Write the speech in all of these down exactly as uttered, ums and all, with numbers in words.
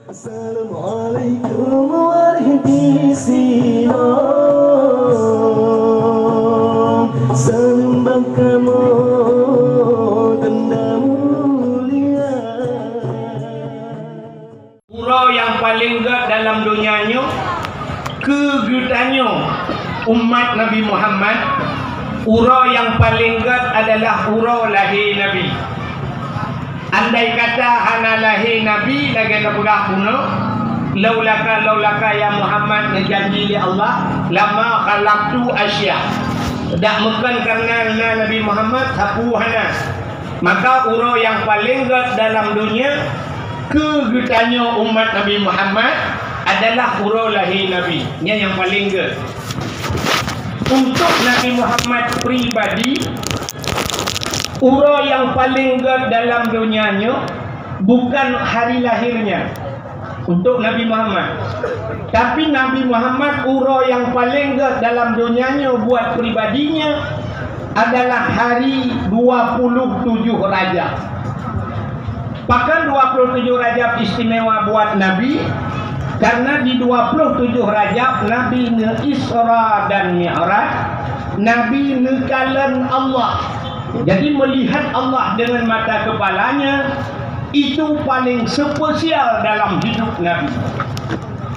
Assalamualaikum warahmatullahi wabarakatuh. Salam bak kamoe tanda mulia. Uroe nyang paleng gét dalam donya nyoe keu geutanyoe umat Nabi Muhammad. Uroe nyang paleng gét adalah uroe lahé Nabi. Andai kata hana lahé Nabi, lagée tapeugah bunoe, "Laulaka, laulaka ya Muhammad," neujanji lé Allah, "lama khalaqtu asya." Dak meukon kareuna na Nabi Muhammad, sapeue hana. Maka uroe nyang paleng gét dalam donya keu geutanyoe umat Nabi Muhammad adalah uroe lahé Nabi. Nyan nyang paleng gét. Untuk Nabi Muhammad pribadi, uroe nyang paleng gét dalam donya nyoe bukan hari lahirnya. Untuk Nabi Muhammad. Tapi Nabi Muhammad uroe nyang paleng gét dalam donya nyoe buat pribadinya adalah hari dua puluh tujuh Rajab. Pakon dua puluh tujuh Rajab istimewa buat Nabi? Karena di dua puluh tujuh Rajab Nabi neu-Isra dan Mi'raj, Nabi neukalon Allah. Jadi melihat Allah dengan mata kepalanya, itu paling spesial dalam hidup Nabi.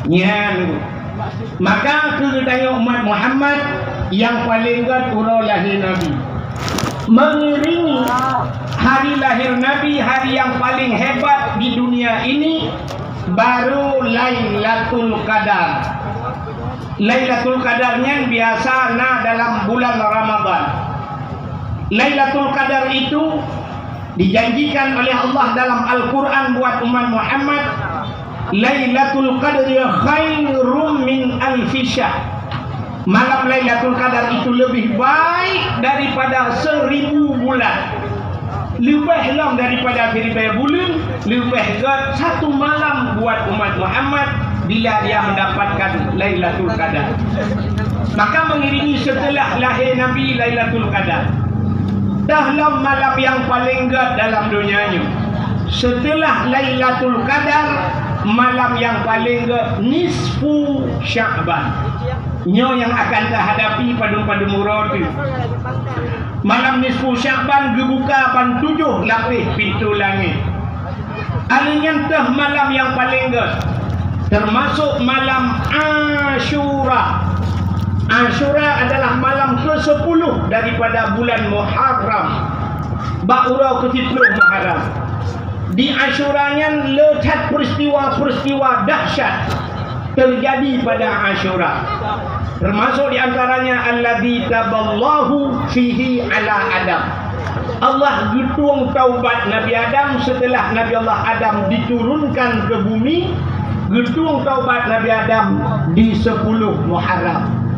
Nyan, maka keu geutanyoe umat Muhammad nyang paleng gét uroe lahé Nabi. Mengiringi hari lahir Nabi, hari yang paling hebat di dunia ini, baru Lailatul Qadar. Lailatul Qadar nyan biasa na dalam bulan Ramadan. Lailatul Qadar itu dijanjikan oleh Allah dalam Al-Quran buat umat Muhammad, "Lailatul Qadri khairum min alfi syahr." Malam Lailatul Qadar itu lebih baik daripada seribu bulan. Leubeh lom daripada siribée buleuen, leubeh gét satu malam buat umat Muhammad bila dia mendapatkan Lailatul Qadar. Maka mengiringi setelah lahé Nabi Lailatul Qadar. Dah lom malam nyang paleng gét dalam donya nyoe. Setelah Lailatul Qadar, malam nyang paleng gét nisfu Sya'ban. Nyoe nyang akan tahadapi padum-padum uroe teuh. Malam nisfu Sya'ban geubuka ban tujoh lapéh pintoe langét. Alèh nyan teuh malam nyang paleng gét, teumasok malam Asyura. Asyura adalah malam keusepuluh daripada bulan Muharram, bak uroe keusiplôh Muharram. Di Asyura nyan le that peuristiwa-peuristiwa dahsyat teujadi pada Asyura. Teumasok di antaranya, "Alladzi taballahu fihi ala Adam." Allah geutueng taubat Nabi Adam seuteulah Nabi Allah Adam diturunkan keu bumi, geutueng taubat Nabi Adam di seupuluh Muharram.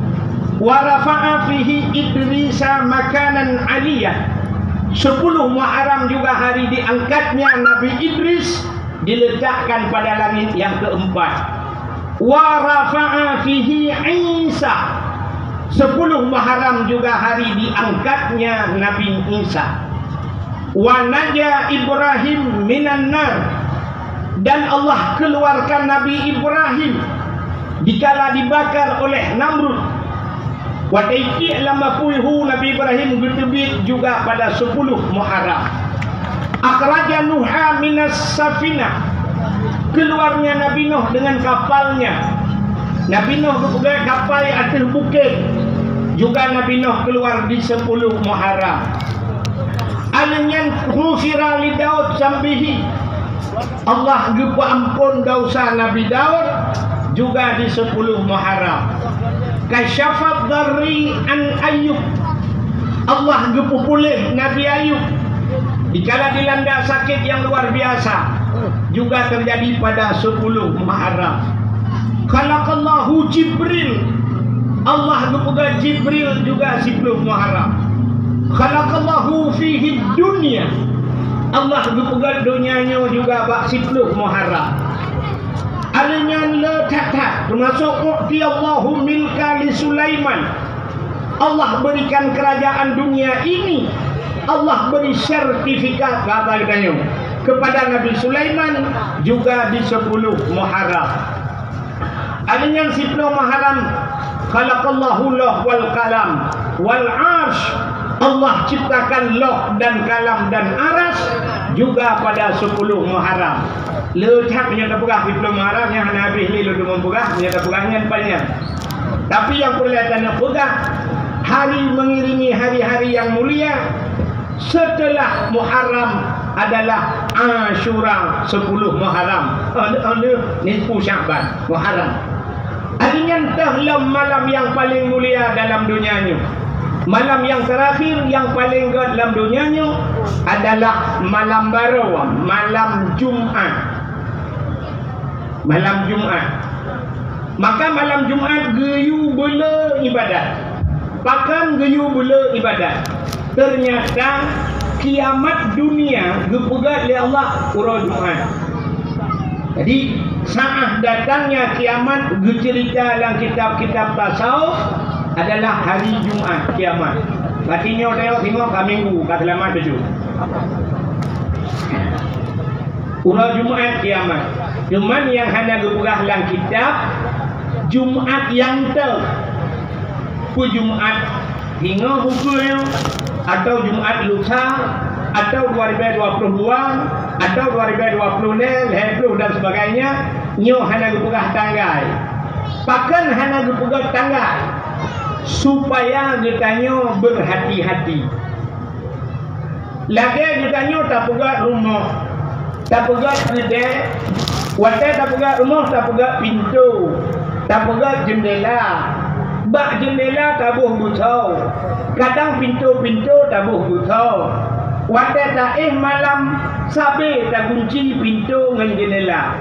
"Wa rafa'a fihi Idrisa makanan aliyya." Seupuluh Muharram juga hari diangkatnya Nabi Idris, diletakkan pada langit yang keempat. "Wa rafa'a fihi Isa." Seupuluh Muharram juga hari diangkatnya Nabi Isa. "Wa naja Ibrahim minan nar." Dan Allah keluarkan Nabi Ibrahim dikala dibakar oleh Namrud. Watée ikiek lam apui hu, Nabi Ibrahim geuteubiet juga pada seupuluh Muharram. "Akhraja Nuha minas safinah." Keluarnya Nabi Nuh dengan kapalnya. Nabi Nuh geupeugét kapai ateueh bukét. Juga Nabi Nuh keluar di seupuluh Muharram. Alèh nyan, "Ghufira li Daud zambihi." Allah geupeuamphon desya Nabi Daud juga di seupuluh Muharram. "Kasyafad darri an Ayyub." Allah geupeupuléh Nabi Ayub dikala dilanda sakét nyang luar biasa, juga teujadi pada seupuluh Muharram. "Khalaqallahu Jibril." Allah geupeugét Jibril juga seupuluh Muharram. "Khalaqallahu fihi dunya." Allah geupeugét donya nyoe juga bak seupuluh Muharram. Alèh nyan le that-that, teumasok, "U'tiyallahu milka li Sulaiman." Allah berikan kerajaan dunia ini, Allah beri sertifikat bak geutanyoe, Kepada Nabi Sulaiman juga di sepuluh Muharram. Adanya sepuluh Muharram, khalaqallahu loh wal kalam wal arsh. Allah ciptakan loh dan kalam dan aras juga pada sepuluh Muharram. Le that meunyoe tapeugah sepuluh Muharram nyang hana habéh lé lôn deungon peugah, meunyoe tapeugah nyan panyang. Tapi nyang peureulée tapeugah, hari mengiringi hari-hari yang mulia, setelah Muharram adalah Asyura, sepuluh Muharram. Anu, anu, nisfu Sya'ban, Muharram. Hari nyan teuh lom malam nyang paling mulia dalam donya nyoe. Malam nyang terakhir nyang paling gét lam donya nyoe adalah malam baroe, malam Jumat. Malam Jumat. Maka malam Jumat geuyue beuleu ibadat. Pakon geuyue beuleu ibadat? Ternyata kiamat dunia geupeugét lé Allah uroe Jumat. Jadi, saat datangnya kiamat geuceurita lam kitab-kitab tasawuf adalah hari Jumat kiamat. Berarti nyoe tayok singoh ka minggu, ka seulamat tujoh. Uroe Jumat kiamat. Cuman nyang hana geupeugah lam kitab, Jumat nyang teuh. Peue Jumat singoh ukeue nyoe, atau Jumat lusa, atau dua ribu dua puluh dua, atau dua ribu dua puluh lhée, lhée ploh dan sebagainya, nyoe hana geupeugah tanggai. Pakon hana geupeugah tanggai? Supaya geutanyoe beurhati-hati. Lagée geutanyoe tapeugét rumoh, tapeugét keudée, watée tapeugét rumoh tapeugét pintoe, tapeugét jeundela. Bak jeundela taboh beusoe, kadang pintoe-pintoe taboh beusoe. Watée taéh malam sabé tagunci pintoe ngon jeundela.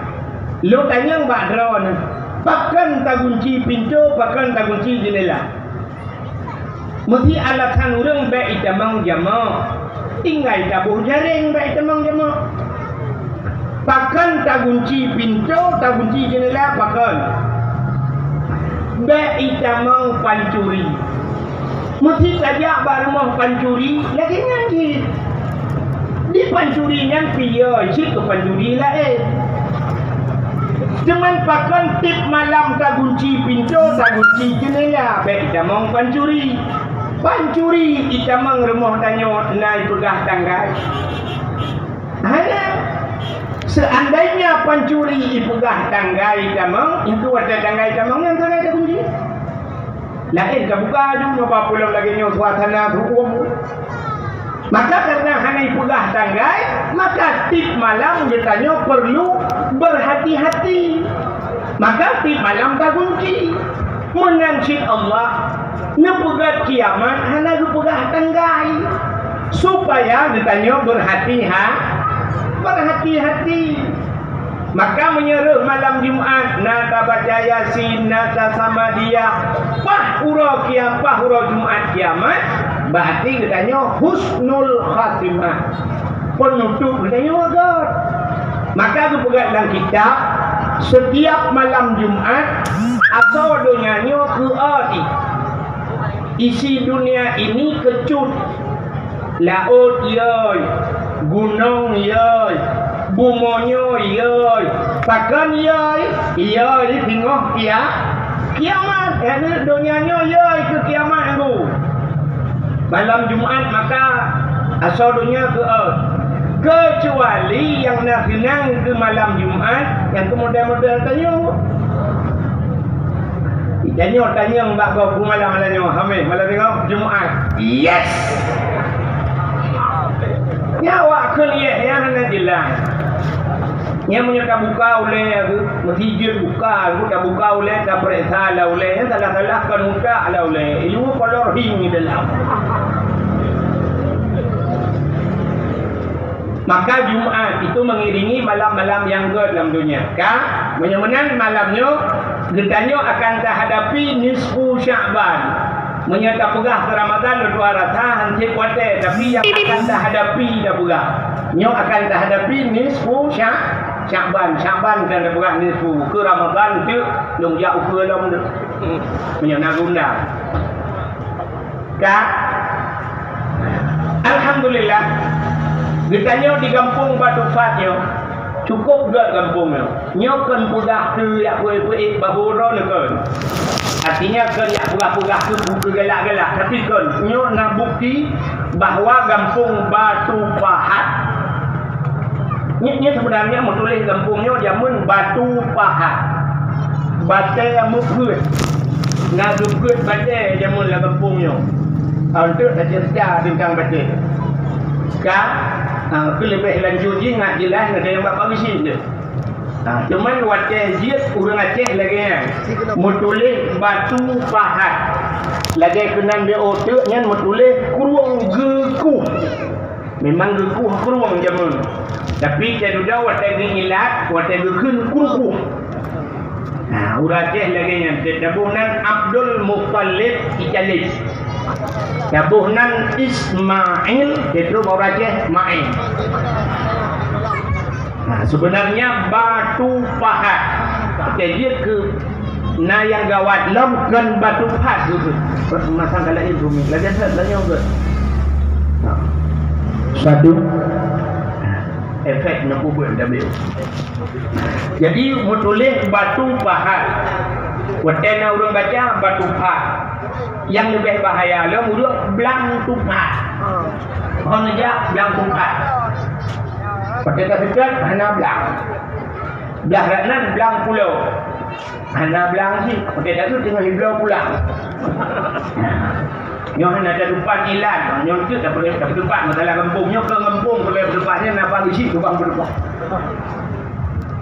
Lôn tanyong bak droeneuh, pakon tagunci pintoe, pakon tagunci jeundela? Meusi alasan ureuëng bék itamong jameuk, tinggai taboh jaréng bék itamong jameuk. Pakon tagunci pintoe, tagunci jeundela, pakon? Bék itamong pancuri. Meusi tajak bak rumoh pancuri, lagée nyan cit. Di pancuri nyan piôh cit keu pancuri laén. Cuman pakon tieb malam tagunci pintoe, tagunci jeundela, bék itamong pancuri. Pancuri itamong rumoh tanyoe na ipeugah tanggai? Hana. Seandainya pancuri ipeugah tanggai tamong, nyang keu watée tanggai tamong nyan tanggai tagunci. Laén tabuka aju, meuba pulang lagée nyoe suasana huköm. Maka karena hana ipeugah tanggai, maka tieb malam geutanyoe perlu berhati-hati. Maka tieb malam tagunci. Meunan cit Allah neupeugét kiamat hana geupeugah tanggai, supaya geutanyoe berhati-ha-, berhati-hati. Maka meunyoe rhoh malam Jumat na tabaca Yasin, na tasamadiyah, paih uroe kia-, paih uroe Jumat kiamat, berarti geutanyoe husnul khatimah. Peunutôp geutanyoe göt. Maka geupeugah lam kitab, setiap malam Jumat, asoe donya nyoe keu ati. Isi dunia ini kecut. Laôt yôi, gunong yôi, bumoe nyoe yôi. Pakon yôi? Yôi singoh kia-, kiamat. Yakni donya nyoe yôi keu kiamat nyoe. Malam Jumat maka asoe donya keu ôt. Keucuali nyang na seunang keu malam Jumat, nyang keu model-model tanyoe. Tanyoe tanyong bak gob malam-malam nyoe, hamé malam nyoe Jumat. Yes. Nyan awak keulieh nyang hana jeulaih. Nyan meunyoe tabuka ulée, meusi jeuet buka, tabuka ulée, tapeuriksa lam ulée, nyan salah-salah kon utak lam ulée. Ilmu kolor hing di dalam. Maka Jumat itu mengiringi malam-malam nyang göt lam donya. Ka, meunyoe meunan malam nyoe, geutanyoe akan tahadapi nisfu Sya'ban. Meunyoe tapeugah keu Ramadhan lôn tuan rasa han sép watée, tapi nyang akan tahadapi tapeugah. Nyoe akan tahadapi nisfu Sya-, Sya'ban. Sya'ban kan tapeugah nisfu. Keu Ramadhan teuk lôn jak ukeue lom teuk. Meunyoe na guna. Ka? Alhamdulillah. Geutanyoe di gampông Batu Phat nyoe, cukup gét gampông nyoe. Nyoe kon peugah keu jak peuék-peuék bahô droeneuh kon. Artinya kon jak peugah-peugah keu buku galak-galak, tapi kon. Nyoe na bukti bahwa gampông Batu Pahat. Nyoe, nyoe sebenarnya meutuléh gampông nyoe jameun Batu Pahat. Batée meukeue. Na geupeuet batée jameun lam gampông nyoe. Untuk tacerita teuntang batée. Ka, ha, keu leubeh lanjut jih nak jeulaih, nak tanyong bak Pak Geuchik je. Ha, cuman watée jeuet ureuëng Aceh lagée nyan, meutuléh Batu Pahat. Lagée keunan di oteuk nyan meutuléh Krueng Geukuh. Memang geukuh krueng jameun. Tapi teududoe watée geuilat, watée geukheun krueng kuh. Nah, ureuëng Aceh lagée nyan, taboh nan Abdul Muttalib Italib. Taboh nan Ismail, teutroh bak ureuëng Aceh Mail. Nah, sebenarnya Batu Pahat. Oke, dia ke Na nyang gawat lom kon Batu Phat geukheun. Masang ka laén bumi. Lagée that tanyoe gét. Ha. Sadu. Efek neupeubuet W. Jadi meutuléh Batu Pahat. Watée na ureuëng baca Batu Phat. Nyang leubeh bahaya lom ureuëng Blang Tupat. Hon jak Blang Tupat. Watée ka seukat hana blang. Blah rot nan blang pulo. Hana blang cit, pakai datu teungoh ibloe pulang. Nyoe hana tatupat ilat, nyoe tu tak boleh tatupat masalah gampông. Nyoe ke gampông boleh tatupat, nyoe napa bisi tukang tatupat.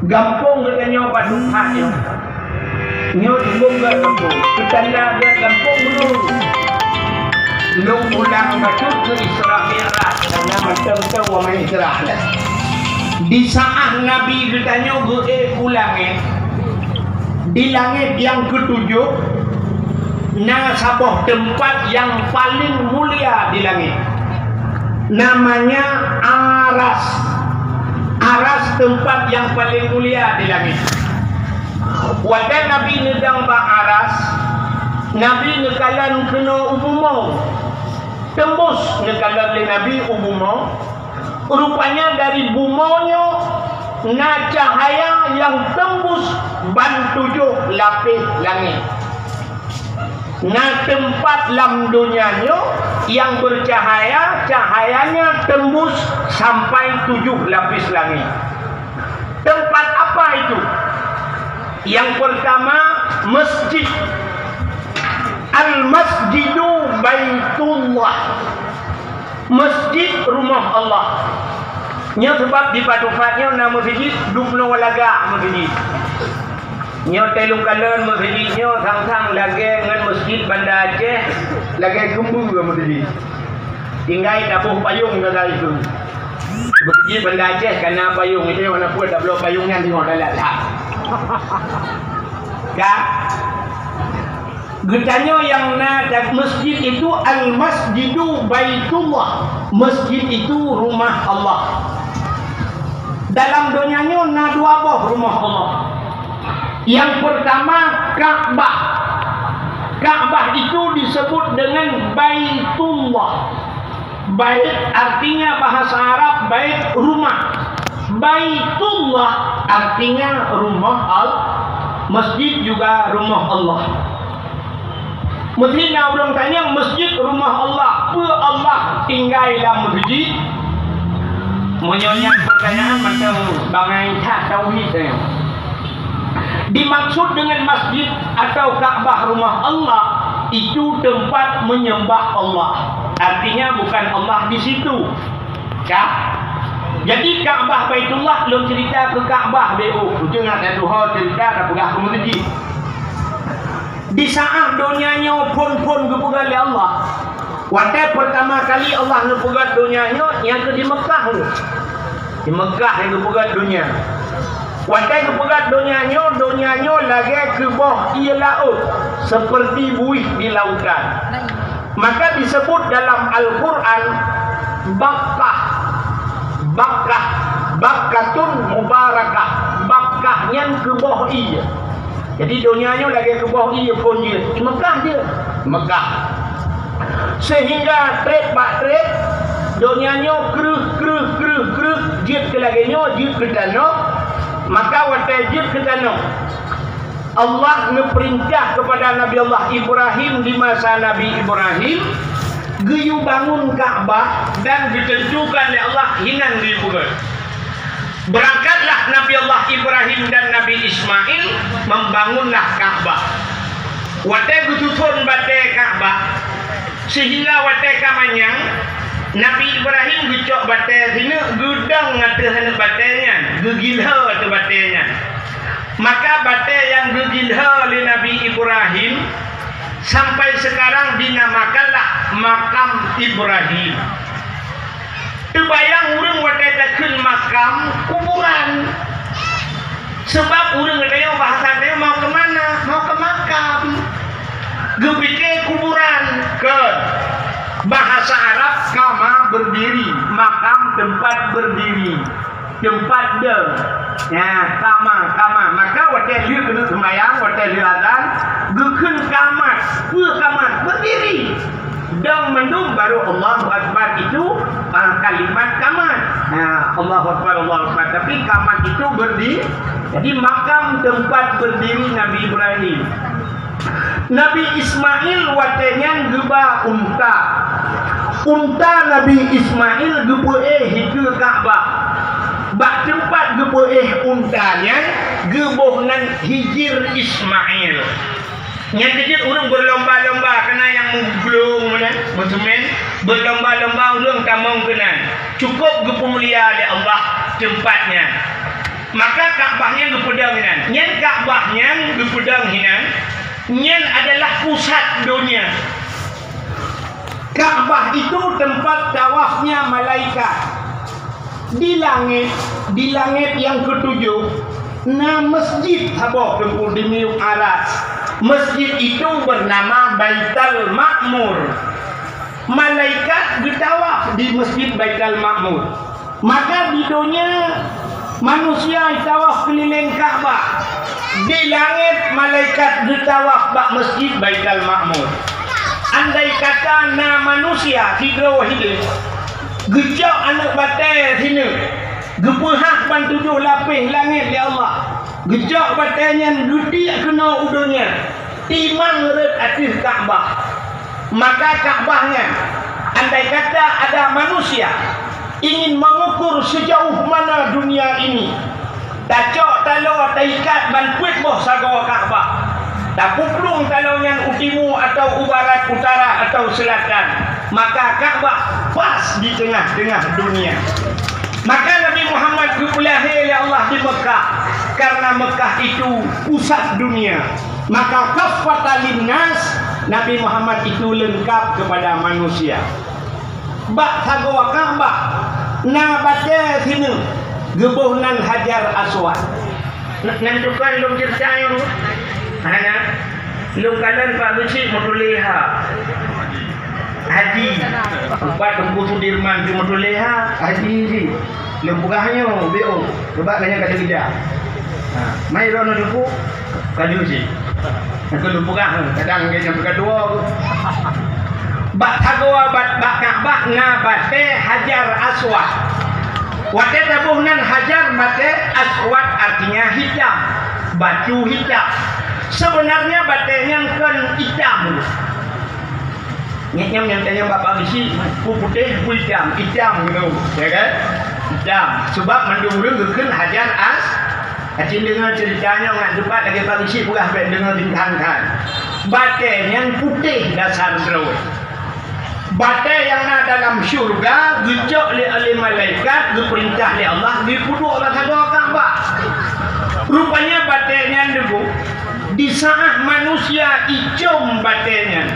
Gampông geutanyoe Batu Phat nyoe. Nyoe cukôp gét gampông. Peutanda gét gampông dulu. Lôn ulang bacut keu Isra Mi'raj, karena mantong-mantong wa man Isra lah. Di saat Nabi geutanyoe geuék u langét, di langét nyang keutujôh, na saboh teumpat nyang paleng mulia di langét. Namanya Aras. Aras teumpat nyang paleng mulia di langét. Watée Nabi neudong bak Aras, Nabi neukalon keunoe u bumoe. Teumbus neukalon lé Nabi u bumoe, rupanya dari bumoe nyoe na cahaya nyang teumbus ban tujoh lapéh langét. Na teumpat lam donya nyoe nyang beucahaya, cahayanya teumbus sampai tujoh lapéh langét. Teumpat apa itu? Nyang peurtama, masjid. Al-Masjidu Baitullah. Masjid rumoh Allah. Nyoe sabab di Batu Phat nyoe na meuseujid dub noe lagak meuseujid. Nyoe teuh lôn kalon meuseujid nyoe sang-sang lagée ngon Masjid Banda Aceh, lagée keumbeue meuseujid. Tinggai taboh payong sagai tu. Masjid Banda Aceh ka na payong, itu nyang hana peuet tabloe payong nyan teungoh dalam lah. Ka? Geutanyoe nyang na dak masjid itu Al-Masjidu Baitullah. Masjid itu rumah Allah. Dalam donya nyoe na dua boh rumah Allah. Nyang peurtama Ka'bah. Ka'bah itu disebut dengan Baitullah. Bait artinya bahasa Arab bait rumah. Baitullah artinya rumah Al-, masjid juga rumah Allah. Meusti na ureuëng tanyong, masjid rumah Allah, peue Allah tinggai lam masjid? Meunyoe nyan pertanyaan mantong bangai that tauhid nyoe. Dimaksud dengan masjid atau Ka'bah rumah Allah, itu tempat menyembah Allah. Artinya bukan Allah di situ. Ka? Jadi Ka'bah Baitullah lôn cerita keu Ka'bah B O. Beutôi ngat satu hal cerita dah peugah keu meuseujid. Di saat donya nyoe phon-phon geupeugah lé Allah. Watée pertama kali Allah neupeugah donya nyoe, nyang keu di Mekah tu. Di Mekah nyang geupeugah donya. Watée geupeugah donya nyoe, donya nyoe lagée keu boh ié laôt, seperti buih di lautan. Maka disebut dalam Al-Quran Bakkah. Bakkah, Bakkatun Mubarakah. Bakkah nyan keu boh ié. Jadi donya nyoe lagée keu boh ié phon jeuet. Mekah jeuet. Mekah. Sehingga treb bak treb donya nyoe kreueh, kreueh, kreueh. Kreueh jeuet keu lagèe nyoe, jeuet keu tanoh, maka watèe jeuet keu tanoh, Allah neupeurintah keupada Nabi Allah Ibrahim di masa Nabi Ibrahim geuyue bangun Ka'bah dan geuteuntukan lé Allah hinan geuyue peugöt. Beurangkatlah Nabi Allah Ibrahim dan Nabi Ismail membangunlah Ka'bah. Watèe geususon batèe Ka'bah, sehingga watèe ka manyang, Nabi Ibrahim geucok batèe sineuk geudong ateueh aneuk batèe nyan, geugilhô ateueh batèe nyan. Maka batèe nyang geugilhô lé Nabi Ibrahim sampai sekarang dinamakanlah Makam Ibrahim. Teubayang ureueng watèe takheun makam kuburan. Sabab ureueng geutanyoe bahasa geutanyoe mau keu mana? Mau keu makam. Geupike kuburan, kon. Bahasa Arab kama berdiri, makam tempat berdiri, tempat dong. Ya, kama, kama. Maka watèe lheueh keuneuk seumayang, watèe lheueh azan, geukheun kamat. Peue kamat? Berdiri. Dong mandum baru Allahu Akbar itu, ah, kalimat kamat. Ha, Allahu Akbar, Allahu Akbar. Tapi kamat itu berdi-, jadi makam tempat berdiri Nabi Ibrahim. Nabi Ismail watèe nyan geuba unta. Unta Nabi Ismail geupeuéh dikeue Ka'bah. Bak teumpat geupeuéh unta nyan geuboh nan Hijir Ismail. Nyan keuh jeuet ureueng beulomba-lomba, keunan nyang meuglong meunan, meuseumén, beulomba-lomba ureueng tamong keunan. Cukôp geupeumulia lé Allah teumpat nyan. Maka Ka'bah nyan geupeudong hinan. Nyan Ka'bah nyan geupeudong hinan, nyan adalah pusat donya. Ka'bah itu tempat tawafnya malaikat. Di langét, di langét nyang keutujoh, na masjid saboh teungku di miyueb aras. Masjid itu bernama Baitul Ma'mur. Malaikat geutawaf di Masjid Baitul Ma'mur. Maka di donya manusia tawaf keulileng Ka'bah. Di langét malaikat geutawaf bak Masjid Baitul Ma'mur. Andai kata na manusia sidroe hidéh, geucok aneuk batèe sineuk, geupeuhah ban tujoh lapéh langét lé Allah, geucok batèe nyan geutiek keunoe u donya, timang rhot ateueh Ka'bah. Maka Ka'bah nyan, andai kata ada manusia ingin mengukur sejauh mana dunia ini, tacok taloe taikat ban peuet boh sagoe Ka'bah, tapeuplueng taloe nyan u timu atau u barat, utara atau selatan, maka Ka'bah pas di teungoh-teungoh dunia. Maka Nabi Muhammad geupeulahé lé Allah di Mekah, karena Mekah itu pusat dunia. Maka kaffatan linnas, Nabi Muhammad itu leungkap kepada manusia. Bak sagoe Ka'bah na batèe sineuk geuboh nan Hajar Aswad. N-, nan tukang lôn ceurita nyoe, hana, lôn kalon Pak Geuchik meutuléh ha. Haji. Upat Teungku Sudirman tu meutuléh ha, Haji jih. Lôn peugah nyoe, B O. Coba tanya kat dia. Ha, mai droeneuh teupeu, ka lheueh jih. Nyang keu lôn peugah, kadang dia nyang peugah dua. Bak sagoe bak, bak Ka'bah na batèe Hajar Aswad. Watèe taboh nan Hajar, batèe, Aswad artinya hitam, batu hitam. Sebenarnya batèe nyan kon itam. Nyan nyang tanyong Bapak Geuchik, peue putéh, peue itam, itam gitu, ya kan? Itam. Sebab mandum ureueng geukheun Hajar As-, aci deungoe ceurita nyoe ngon teumpat lagèe Pak Geuchik peugah bèk deungoe bintang kan. Batèe nyan putéh dasar droe. Batèe nyang na dalam syeuruga geucok lé, lé malaikat, geupeurintah lé Allah, geupeuduek bak sagoe Ka'bah. Rupanya batèe nyan deungoe, di saat manusia icom batèe nyan,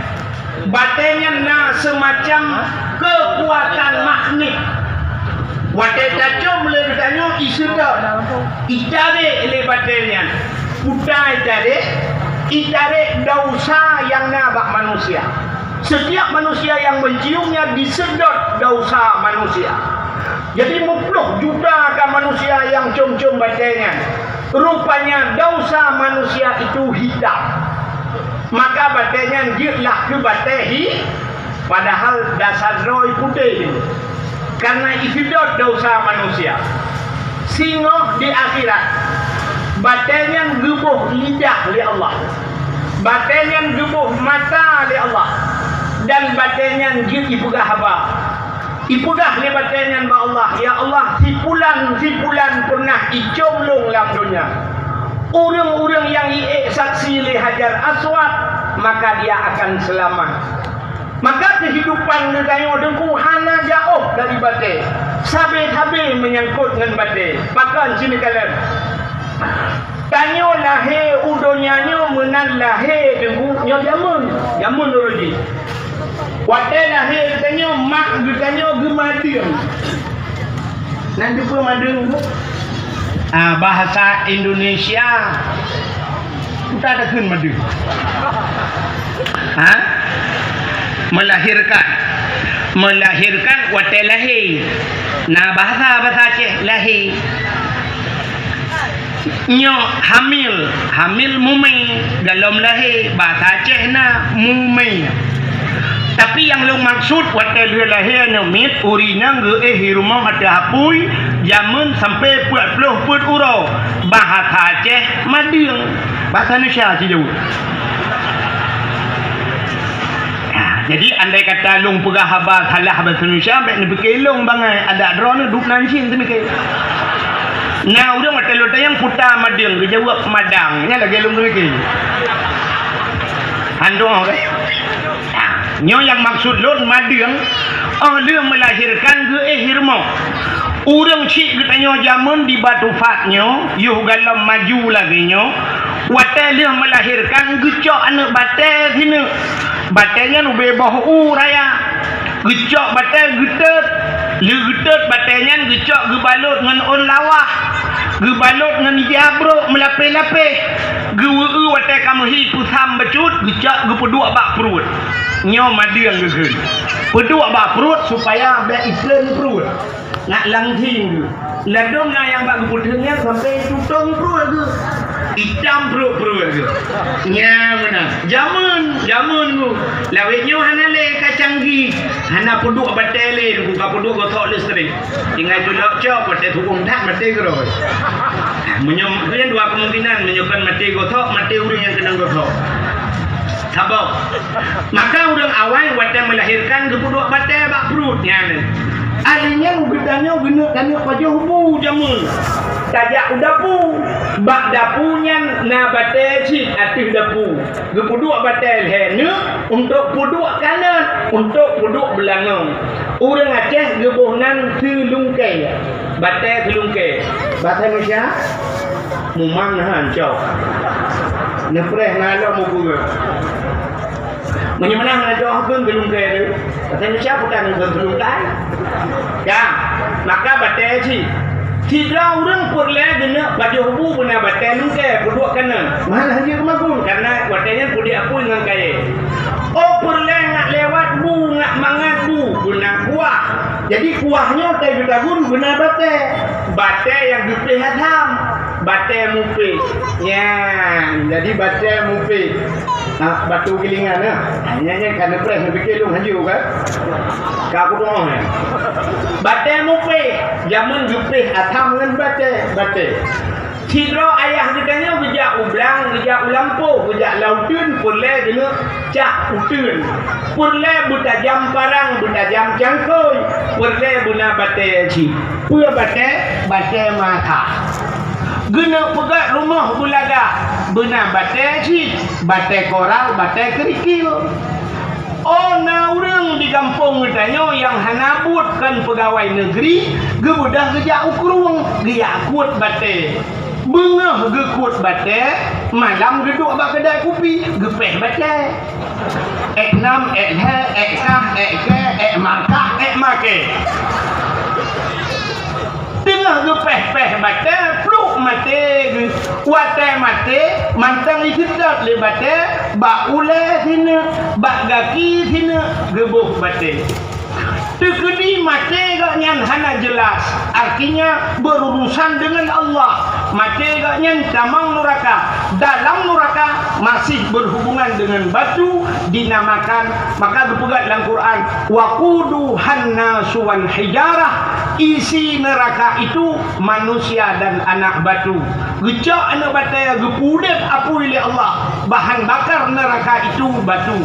batèe nyan na seumacam keukuatan magnet. Watèe tacom lé geutanyoe iseudot, itarek lé batèe nyan. Peue itarek, itarek desya nyang na bak manusia. Setiap manusia yang menciumnya disedot desya manusia. Jadi, meuploh juta ka manusia nyang com-com batèe nyan. Rupanya desya manusia itu hitam. Maka batèe nyan jeuet lah keu batèe hi-, padahal dasar droe putéh. Karena isidot dosa manusia. Singoh di akhirat, batée nyan geuboh lidah lé Allah. Batée nyan geuboh mata lé Allah. Dan batée nyan jeuet ipeugah haba. Ipeugah lé batée nyan bak Allah, "Ya Allah, si pulan, si pulan pernah icom lôn lam donya. Ureuëng-ureuëng nyang iék saksi lé Hajar Aswad, maka dia akan selamat." Maka keuhidupan geutanyoe Teungku hana jaoh dari batée. Sabe-sabe meunyangkot ngon batée. Pakon sini kalon? Tanyoe lahé u donya nyoe meunan lahé Teungku nyoe jameun, jameun uroe jih. Watée lahé geutanyoe, mak geutanyoe geumadeueng. Nan teupeue madeueng tu? Ah, bahasa Indonesia. Uta takheun madeueng. Ha? Melahirkan. Melahirkan watée lahé. Na bahasa, bahasa Aceh lahé. Nyoe hamil, hamil mumé, golom lahé, bahasa Aceh na mumé. Tapi nyang lôn maksud, watée lheueh lahé aneuk miet, ureuëng nyan geuéh i rumoh ateueh apui, jameun sampai peuet ploh peuet uroe, bahasa Aceh madeueng, bahasa Indonesia sijaweueb. Nah, jadi andai kata lôn peugah haba salah bahasa Indonesia, bék neupike lôn bangai, adak droeneuh duek nan cit teumike. Na ureuëng watée lôn tanyong peue ta madeueng, geujaweueb madang, nyan lagée lôn teumike. Handoe. Nah, nyoe nyang maksud lôn madeueng, óh lheueh meulahirkan geuéh i rumoh. Ureuëng chik geutanyoe jameun di Batu Phat nyoe, yoh golom maju lagée nyoe, watée lheueh meulahirkan geucok aneuk batée sineuk. Batée nyan ubé boh u raya. Geucok batée geutot. Lheueh geutot batée nyan geucok geubalot ngon ôn lawah. Geubalot ngon ija brok meulapéh-lapéh. Geuweu-eu watée ka meuhi peusam bacut, geucok geupeuduek bak pruet. Nyoe madeueng geukheun. Peuduek bak pruet supaya bék itreun pruet. Ngat lam thing geuh. Ladôm na nyang bak geupeuteun nyan sampai tutong pruet geuh. Itam pruet-pruet geuh. Nyan meunan. Jameun, jameun geuh. Lawét nyoe hana lé ka canggih. Hana peuduek batée lé, ka peuduek gosok listrik. Tinggai culok cok, watée tuong that maté keudroe. Meunyoe, nyan dua kemungkinan, meunyoe kon maté gosok, maté ureuëng nyang keunong gosok. Saboh. Maka ureuëng awai watée meulahirkan geupeuduek batée bak pruet nyan. Akhé nyan geutanyoe geuneuk tanyoe pajoh bu jameun. Tajak u dapu. Bak dapu nyan na batée cit ateueh dapu. Geupeuduek batée lhée neuk untuk peuduek kanot, untuk peuduek beulangong. Ureuëng Aceh geuboh nan seulungkée. Batée seulungkée. Bahasa Indonesia? Mumang na han cok. Neupreh na lom mupeue. Meunyoe meunan na cok hakon seulungkée tu. Bahasa Indonesia bukan seulungkée. Ya, maka batée cit. Sidroe ureuëng peureulée geuneuk pajoh bu beuna batée lungkée peuduek kanot. Malah jeuet keumagun karena watée nyan peuduek apui ngon kayée. Oh peureulée ngat lewat bu ngat mangat bu beuna kuah. Jadi kuah nyoe teuh geutagun beuna batée. Batée nyang geupéh asam. Batée mupéh. Nyan, jadi batée mupéh. Ha, batu gilingan, ya. Ha, nyan, nyan ka neupreh, neupike lôn haju, kan? Ka kudeungoe, ya. Batée mupéh, jameun geupéh asam ngon batée, batée. Sidroe ayah geutanyoe geujak u blang, geujak u lampôh, geujak lam uteuen, peureulée geuneuk cah uteuen. Peureulée beutajam parang, beutajam cangkôi, peureulée beuna batée cit. Peue batée? Batée mata. Geuneuk peugét rumoh beulagak, beuna batée cit, batée koral, batée keurikil. Oh na ureuëng di gampông geutanyoe nyang hana buet kon peugawai neugri, geubeudôh geujak u krueng, geujak kuet batée. Beungoh geukuet batée, malam geuduek bak keudai kupi, geupéh batée. Ék nam, ék lhée, ék kah, ék kée, ék markah, ék makée. Teungoh geupéh-péh batée, pluek maté geuh. Watée maté, mantong jiseutôt lé batée, bak ulée sineuk, bak gaki sineuk, geuboh batée. Teukeudi maté gobnyan hana jeulaih, artinya berurusan deungon Allah. Maté gobnyan tamong nuraka, dalam nuraka masih berhubungan dengan batu dinamakan, maka geupeugah lam Quran, "Waquduhan nasu wal hijarah," isi neraka itu manusia dan anak batu. Geucok aneuk batée, geupeudeb apui lé Allah, bahan bakar neraka itu batu.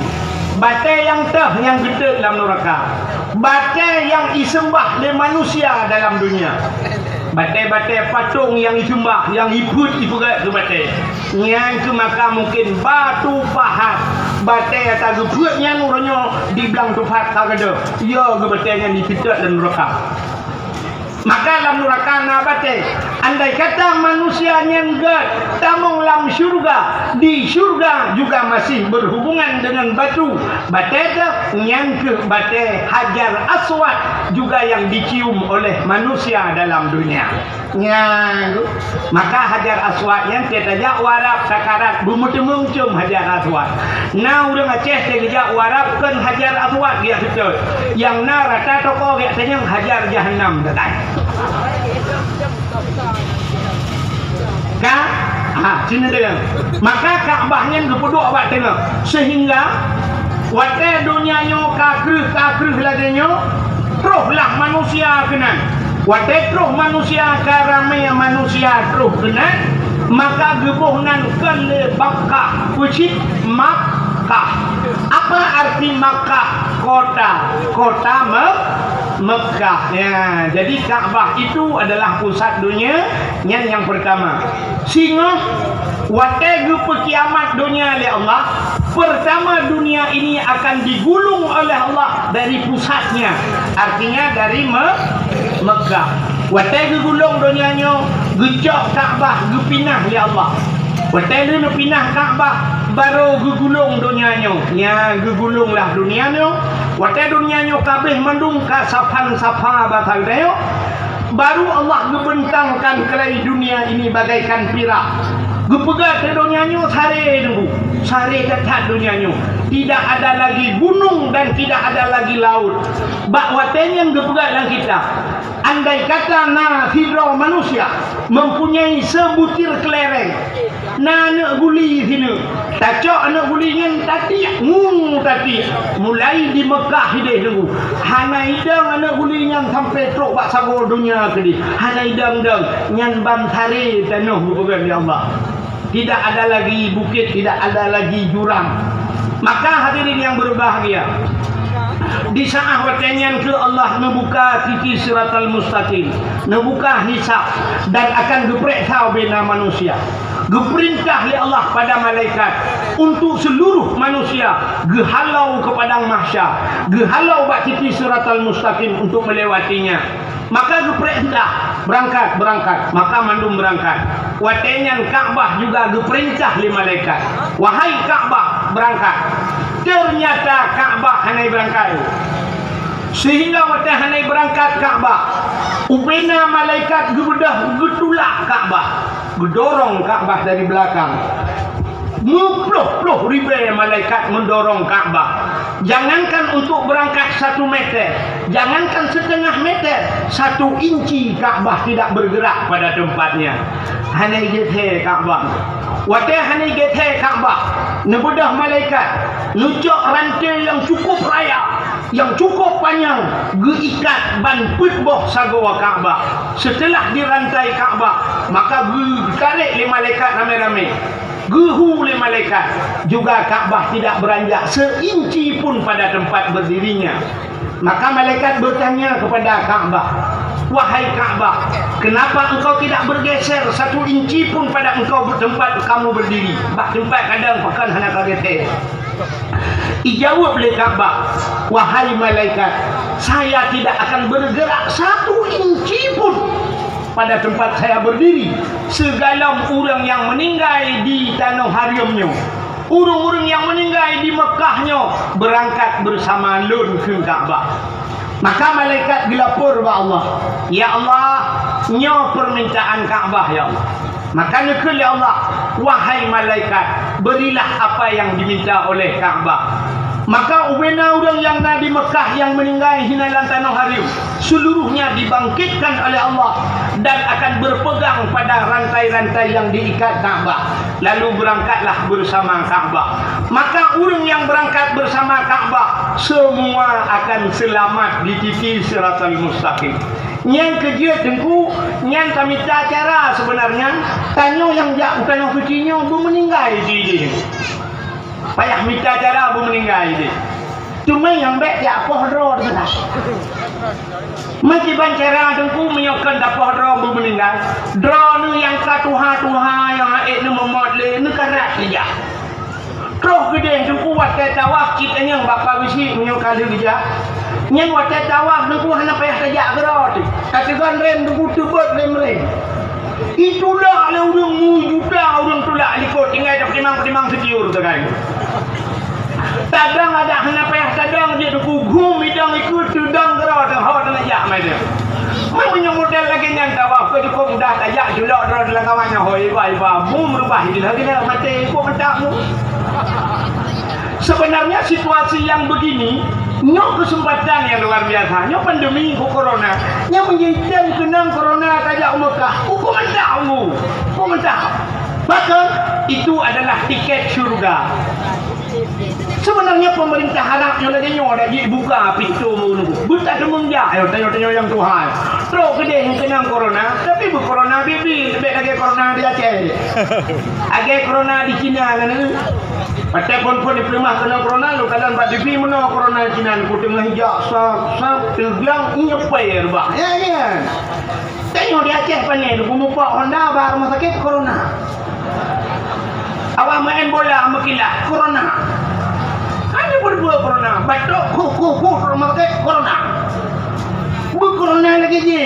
Batée nyang teuh nyang geutot lam neraka. Batée nyang iseumbah lé manusia dalam dunia. Batée-batée patong nyang iseumbah, nyang ipeuet ipeugét keu batée. Nyan keuh maka mungken batu pahat. Batée nyang tageupeuet nyan uroe nyoe di blang teumpat ka gadôh. Yo geubatée nyan ipeutot lam neraka. Maka lam nuraka na batée. Andai kata manusia nyan gét tamong lam syurga, di syurga juga masih berhubungan dengan batu. Batée teuh nyan keuh batée Hajar Aswad juga yang dicium oleh manusia dalam dunia. Nyan, maka Hajar Aswad nyan tiep tajak u Arab sakarat beumeuteumé cium Hajar Aswad. Na ureuëng Aceh teugeujak u Arab kon Hajar Aswad geujak seutôt. Nyang na rata toko geujak tanyong Hajar Jahannam datai. Ka? Ha, sini deungoe. Maka Ka'bah nyan geupeuduek bak teungoh. Sehingga watée donya nyoe ka kreueh, ka kreueh lagée nyoe, trohlah manusia keunan. Watée troh manusia ka ramé manusia troh keunan, maka geuboh nan keu lé Makkah, peucit Makkah. Apa arti Makkah? Kota, kota Me-, Mekah. Ya, jadi Ka'bah itu adalah pusat dunia, nyan yang pertama. Singoh watée geupeukiamat donya lé Allah, pertama dunia ini akan digulung oleh Allah dari pusatnya, artinya dari Me-, Mekah. Watée geugulong donya nyoe, geucok Ka'bah geupinah lé Allah. Watée lheueh neupinah Ka'bah, barô geugulong donya nyoe. Nya geugulonglah donya nyoe. Watée donya nyoe kabeh mandum ka sapan-sapan basa geutanyoe, baru Allah geubentangkan keulai dunia ini bagaikan pirak. Geupeugah keu donya nyoe saré deungoe, saré that-that donya nyoe. Tidak ada lagi gunung dan tidak ada lagi laut. Bak watée nyan geupeugah lam kitab, andai kata na sidroe manusia mempunyai seubutir keulereng, na aneuk guli sineuk, tacok aneuk guli nyan tatiek, ngu tatiek, mulai di Mekah ideh deungoe. Hana idong aneuk guli nyan sampai trok bak sagoe donya keudeh. Hana idong-dong, nyan ban saré tanoh geupeugah lé Allah. Tidak ada lagi bukit, tidak ada lagi jurang. Maka hadirin yang berbahagia, di saat watée nyan keuh Allah neubuka titi Siratal Mustaqim, neubuka hisab, dan akan geupeuriksa ubena manusia. Geupeurintah lé Allah pada malaikat untuk seluruh manusia geuhalou keu padang mahsyar, geuhalou bak titi Siratal Mustaqim untuk melewatinya. Maka geupeurintah, "Beurangkat, beurangkat." Maka mandum beurangkat. Watée nyan Ka'bah juga geupeurintah lé malaikat, "Wahai Ka'bah, beurangkat." Teunyata Ka'bah hana beurangkat. Sehingga watée hana beurangkat Ka'bah, ubena malaikat geubeudôh geutulak Ka'bah, geudorong Ka'bah dari belakang. Meuploh-ploh ribée malaikat mendorong Ka'bah. Jangankan untuk berangkat satu meter, jangankan setengah meter, satu inci Ka'bah tidak bergerak pada tempatnya. Hana geutée Ka'bah. Watée hana geutée Ka'bah, neubeudôh malaikat, neucok ranté nyang cukup raya, nyang cukup panyang, geuikat ban peuet boh sagoe Ka'bah. Seuteulah dirantai Ka'bah, maka geutarek lé malaikat ramé-ramé. Geuhu lé malaikat, juga Ka'bah tidak beranjak seinci pun pada tempat berdirinya. Maka malaikat bertanya kepada Ka'bah, "Wahai Ka'bah, kenapa engkau tidak bergeser satu inci pun pada engkau tempat kamu berdiri? Bak tempat kadang pakon hana ka geutée." Ijaweueb lé Ka'bah, "Wahai malaikat, saya tidak akan bergerak satu inci pun pada tempat saya berdiri, sigohlom ureuëng nyang meuninggai di tanoh hareuem nyoe, ureuëng-ureuëng nyang meuninggai di Meukah nyoe beurangkat beusama lôn keu Ka'bah." Maka malaikat geulapor bak Allah, "Ya Allah, nyoe peurmintaan Ka'bah, ya Allah." Maka neukheun lé Allah, "Wahai malaikat, berilah apa yang diminta oleh Ka'bah." Maka ubena ureuëng nyang na di Meukah nyang meuninggai hina lam tanoh hareuem, seluruhnya dibangkitkan oleh Allah dan akan berpegang pada rantai-rantai yang diikat Ka'bah. Lalu berangkatlah bersama Ka'bah. Maka ureuëng nyang beurangkat beusama Ka'bah, seumua akan seulamat di titi Siratal Mustaqim. Nyang keujeuet Teungku, nyan tamita cara seubeunarnya, tanyoe nyang jak u Tanoh Suci nyoe beumeuninggai di idéh. Payah mita cara beumeuninggai idéh. Teuma nyang bék jak poh droe teuka. Meukiban cara Teungku meunyoe kon tapoh droe beumeuninggai, droeneuh nyang ka tuha-tuha nyang aék neumeumot lé neukarat ijak. Troh keudeh Teungku watée tawaf cit anyang bak pabisi meunyoe ka lheueh ijak. Nyan watée tawaf Teungku hana payah tajak keudroe teuh. Ka teugon rem Teungku teubot rem-rem. Itulak lé ureuëng meujuta ureuëng tulak likot tinggai tapeutimang-peutimang sitiur teukai. Tadong adak hana payah tadong jeuet Teungku gum idong ikeu teudong keudroe teuh ho teuh jak mai teuh. Meunyoe model lagée nyan tawaf keu cukop mudah tajak julok droe lam kawan nyoe hoi iba-iba bum reubah idin lagée nyan maté ikut mentak mu. Sebenarnya situasi yang begini nyoe kesempatan yang luar biasa. Nyoe pandemi nyoe corona. Nyoe meunyoe item keunong corona tajak u Mekah, hukum mantap mu. Hukum mantap. Bahkan itu adalah tiket syurga. Sebenarnya pemerintah Arab nyoe lagée nyoe dak jibuka pintoe mu nunggu. Beutadeungon jak ayo tanyoe-tanyoe nyang tuha. Trok keudeh nyang keunong corona, tapi beu corona bibi lebih lagi corona di Aceh. Agak corona di Cina kan. Pakai phon-phon dipeuleumah keunong corona, lu kalan bak bibi meunoe corona di Cina ku teungoh jak sab-sab teugang nyepai reubah. Ya kan? Tanyoe di Aceh pané lu mupok Honda bak rumah sakit corona. Awak main bola meukilat corona. Hanya berdua corona, batuk kuh kuh kuh rumah sakit corona. Bu corona lagi je.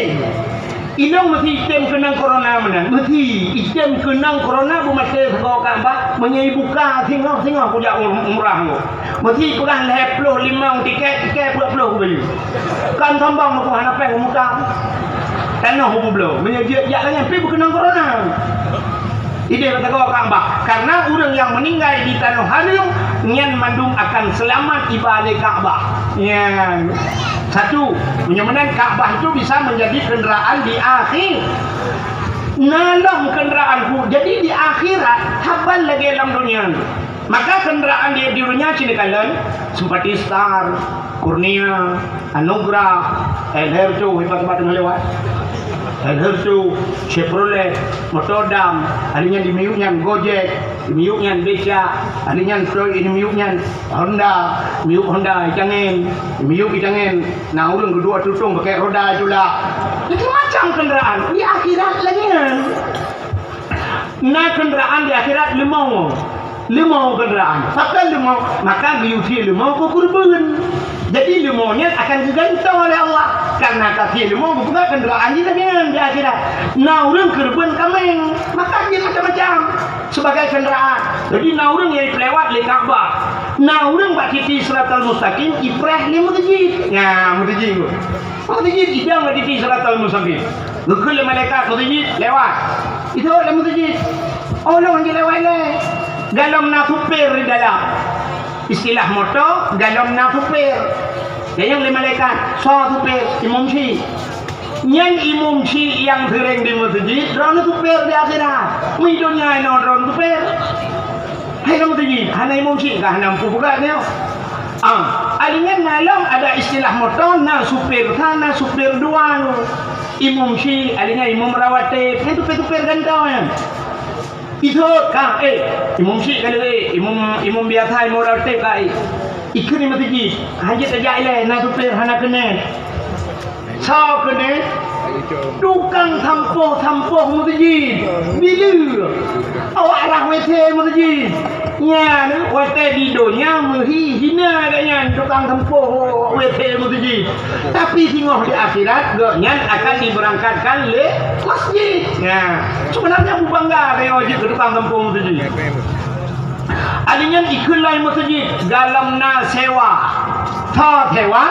Ilong meusi item keunong corona meunan. Meusi item keunong corona bu maté sagoe Ka'bah meunyoe ibuka singoh-singoh kujak um- umrah nyoe. Meusi peugah lhée ploh limong tiket, tiket peuet ploh kubayeue. Kan sombong meuku hana péng muka. Tanoh bu bloe. Meunyoe jeuet jak lagée pi beukeunong corona. Idéh bak sagoe Ka'bah. Karena ureuëng nyang meuninggai di tanoh hareuem nyan mandum akan seulamat iba lé Ka'bah. Nyan. Satu, meunyoe meunan Ka'bah itu bisa menjadi kendaraan di akhir. Na lom kendaraan ku. Jadi di akhirat haba lagée lam dunia. Maka kendaraan di, di dunia cit neukalon, Simpati Star, Kurnia, Anugerah, L R tu, hebat-hebat lewat. L R tu, Chevrolet, Motodam, ada nyan di miyueb nyan Gojek, di miyueb nyan Beca, ada nyan tu, di miyueb nyan Honda, miyueb Honda itangen, di miyueb itangen, na ureuëng keudua tutong pakai roda itulah. Macam-macam kendaraan, di akhirat lagi nyan. Na kendaraan di akhirat leumo. Leumo kendaraan. Pakon leumo? Maka geuyue sie leumo keu keureubeuen. Jadi leumo nyan akan geugantoe lé Allah. Karena ka sie leumo geupeugah kendaraan jih lagée nyan di akhirat. Na ureuëng keureubeuen kaméng, maka jih macam-macam sebagai kendaraan. Jadi na ureuëng nyang ipeulewat lé Ka'bah. Na ureuëng bak titi Siratal Mustaqim ipreh lé meuseujid. Nya, meuseujid. Meuseujid idong bak titi Siratal Mustaqim. Geukheun lé malaikat meuseujid lewat. Itu lé meuseujid. Oh, lôn jilewat lé. Galom na supir di dalam. Istilah moto, galom na supir. Tanyong lé malaikat, soe supir? Imum Syik. Nyan Imum Syik nyang seuréng di meuseujid, droeneuh supir di akhirat. Meudonya inoe droeneuh supir. Hai lam teujih, hana imum Syik ka hana muphom buka nyoe. Ah, alinyan na lom ada istilah moto, na supir sa, na supir dua nyoe. Imum Syik, alinyan imum rawatib, nyan supir-supir gantoe nyan. Isot ka, eh, imum Syik ka lé, imum, imum biasa, imum rawatib ka, eh. Ikheun di meuseujid, hanjeuet tajak ilée, na supir hana keuneuk. Soe keuneuk? Tukang sampôh-sampôh meuseujid. Bila? Awak rhah W C meuseujid. Nyan, watée di donya meuhi hina geuh nyan tukang sampôh W C meuseujid. Tapi singoh di akhirat, geuh nyan akan dibeurangkatkan lé masjid. Nyan. Sebenarnya beubangga tanyoe jeuet keu tukang sampôh meuseujid. Alinyan ikheun lom meuseujid, galom na sewa. Soe sewa?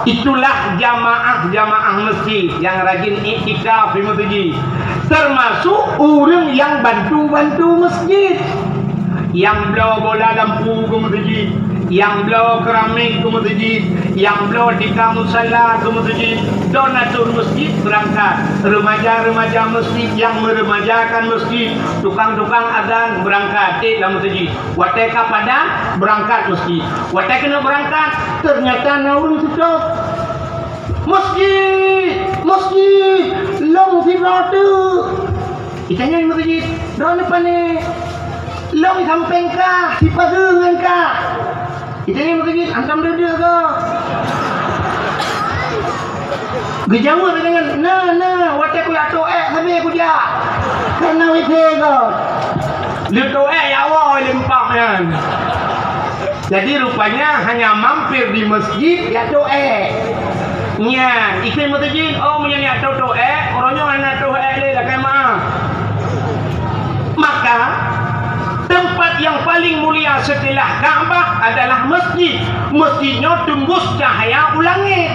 Itulah jamaah-jamaah meuseujid nyang rajin iktikaf di meuseujid. Teumasok ureuëng nyang bantu-bantu meuseujid. Nyang bloe bola lampu keu meuseujid. Nyang bloe keramik keu meuseujid, nyang bloe tika musala keu meuseujid, don ateueh meuseujid beurangkat. Remaja-remaja meuseujid nyang meuremajakan meuseujid, tukang-tukang azan beurangkat ék lam meuseujid. Watée ka padan, beurangkat meuseujid. Watée keuneuk beurangkat, teunyata na ureuëng seutôt. "Meuseujid! Meuseujid! Lôn sidroe teuk!" Itanyong meuseujid, "Droeneuh pane?" "Lôn sampéng kah, sipageue ngon kah." Itanyong meuseujid, "Hantom deuh-deuh goe?" Geujaweueb lagée nyan, "Na, na, watée kujak tô ék sabe kujak. Kana wéh goe." Lheueh tô ék, ya Allah, leumpah nyan. Jadi, rupanya hanya mampir di meuseujid, ya tô ék. Nyan, ikheun meuseujid, "Oh, meunyoe nyak tô-tô ék, uroe nyoe hana tô ék lé, lakée meuáh." Maka, tempat yang paling mulia setelah Ka'bah adalah meuseujid. Meuseujid nyoe teumbus cahya u langét.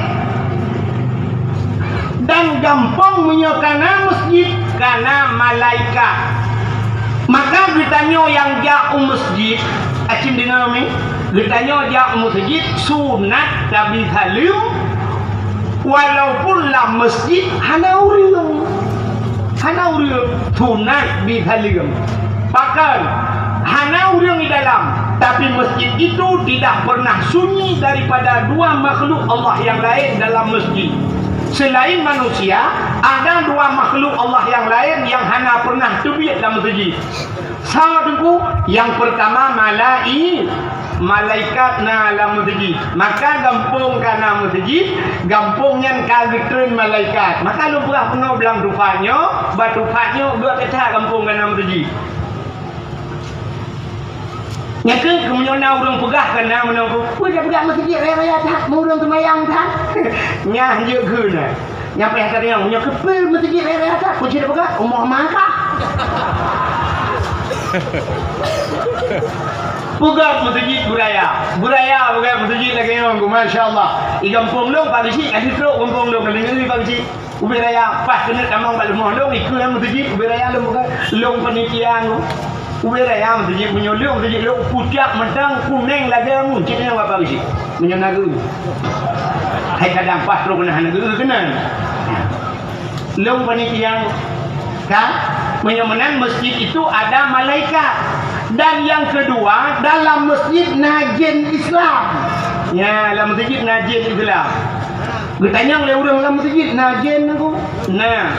Dan gampông meunyoe kana meuseujid, kana malaikat. Maka geutanyoe nyang jak u meuseujid, acim deungoe mi, geutanyoe jak u meuseujid sunat tabi saleuem, walaupun lam meuseujid hana ureuëng. Hana ureuëng, sunat bi saleuem. Pakon? Hana ureuëng di dalam, tapi meuseujid itu tidak pernah sunyi daripada dua makhluk Allah yang lain dalam meuseujid. Selain manusia, ada dua makhluk Allah yang lain yang hana pernah teubiet lam meuseujid. Soe teungku? Nyang peurtama malai-, malaikat na lam meuseujid. Maka gampông ka na meuseujid, gampông nyan ka geutreun malaikat. Maka lôn peugah peunoh blang tupat nyoe, bak tupat nyoe geuh that gampông ka na meuseujid. Nyan kheueh meunyoe na ureuëng peugah keu na meunan, "Peue tapeugah meuseujid raya-raya that, meu ureuëng seumayang that?" Nyan jeuet kheun na. Nyan payah tanyong, meunyoe keupeue meuseujid raya-raya that, peue jeuet tapeugah, "Umoe ma kah?" Peugah meuseujid beuraya. Beuraya peugah meuseujid lagée nyoe, masya Allah. Di gampông lôn, Pak Geuchik, ka jitrok gampông lôn, ka deungoe Pak Geuchik. Ubé raya, paih keuneuk tamong bak leumah lôn, ikeu lam meuseujid, ubé raya lôn buka, lôn panitia nyoe. Ubé raya meuseujid meunyoe lôn, meuseujid lôn pucak mantong kunéng lagée ngon cit nyang Bapak geuchik. Meunyoe na geu. Hai kadang paih trok keunan hana geu keunan. Lôn panitia nyoe. Ka? Meunyoe meunan meuseujid itu ada malaikat. Dan yang kedua, dalam meuseujid na jén Islam. Ya, lam meuseujid na jén Islam. Geutanyong lé ureuëng lam meuseujid, "Na jén nangku?" "Na."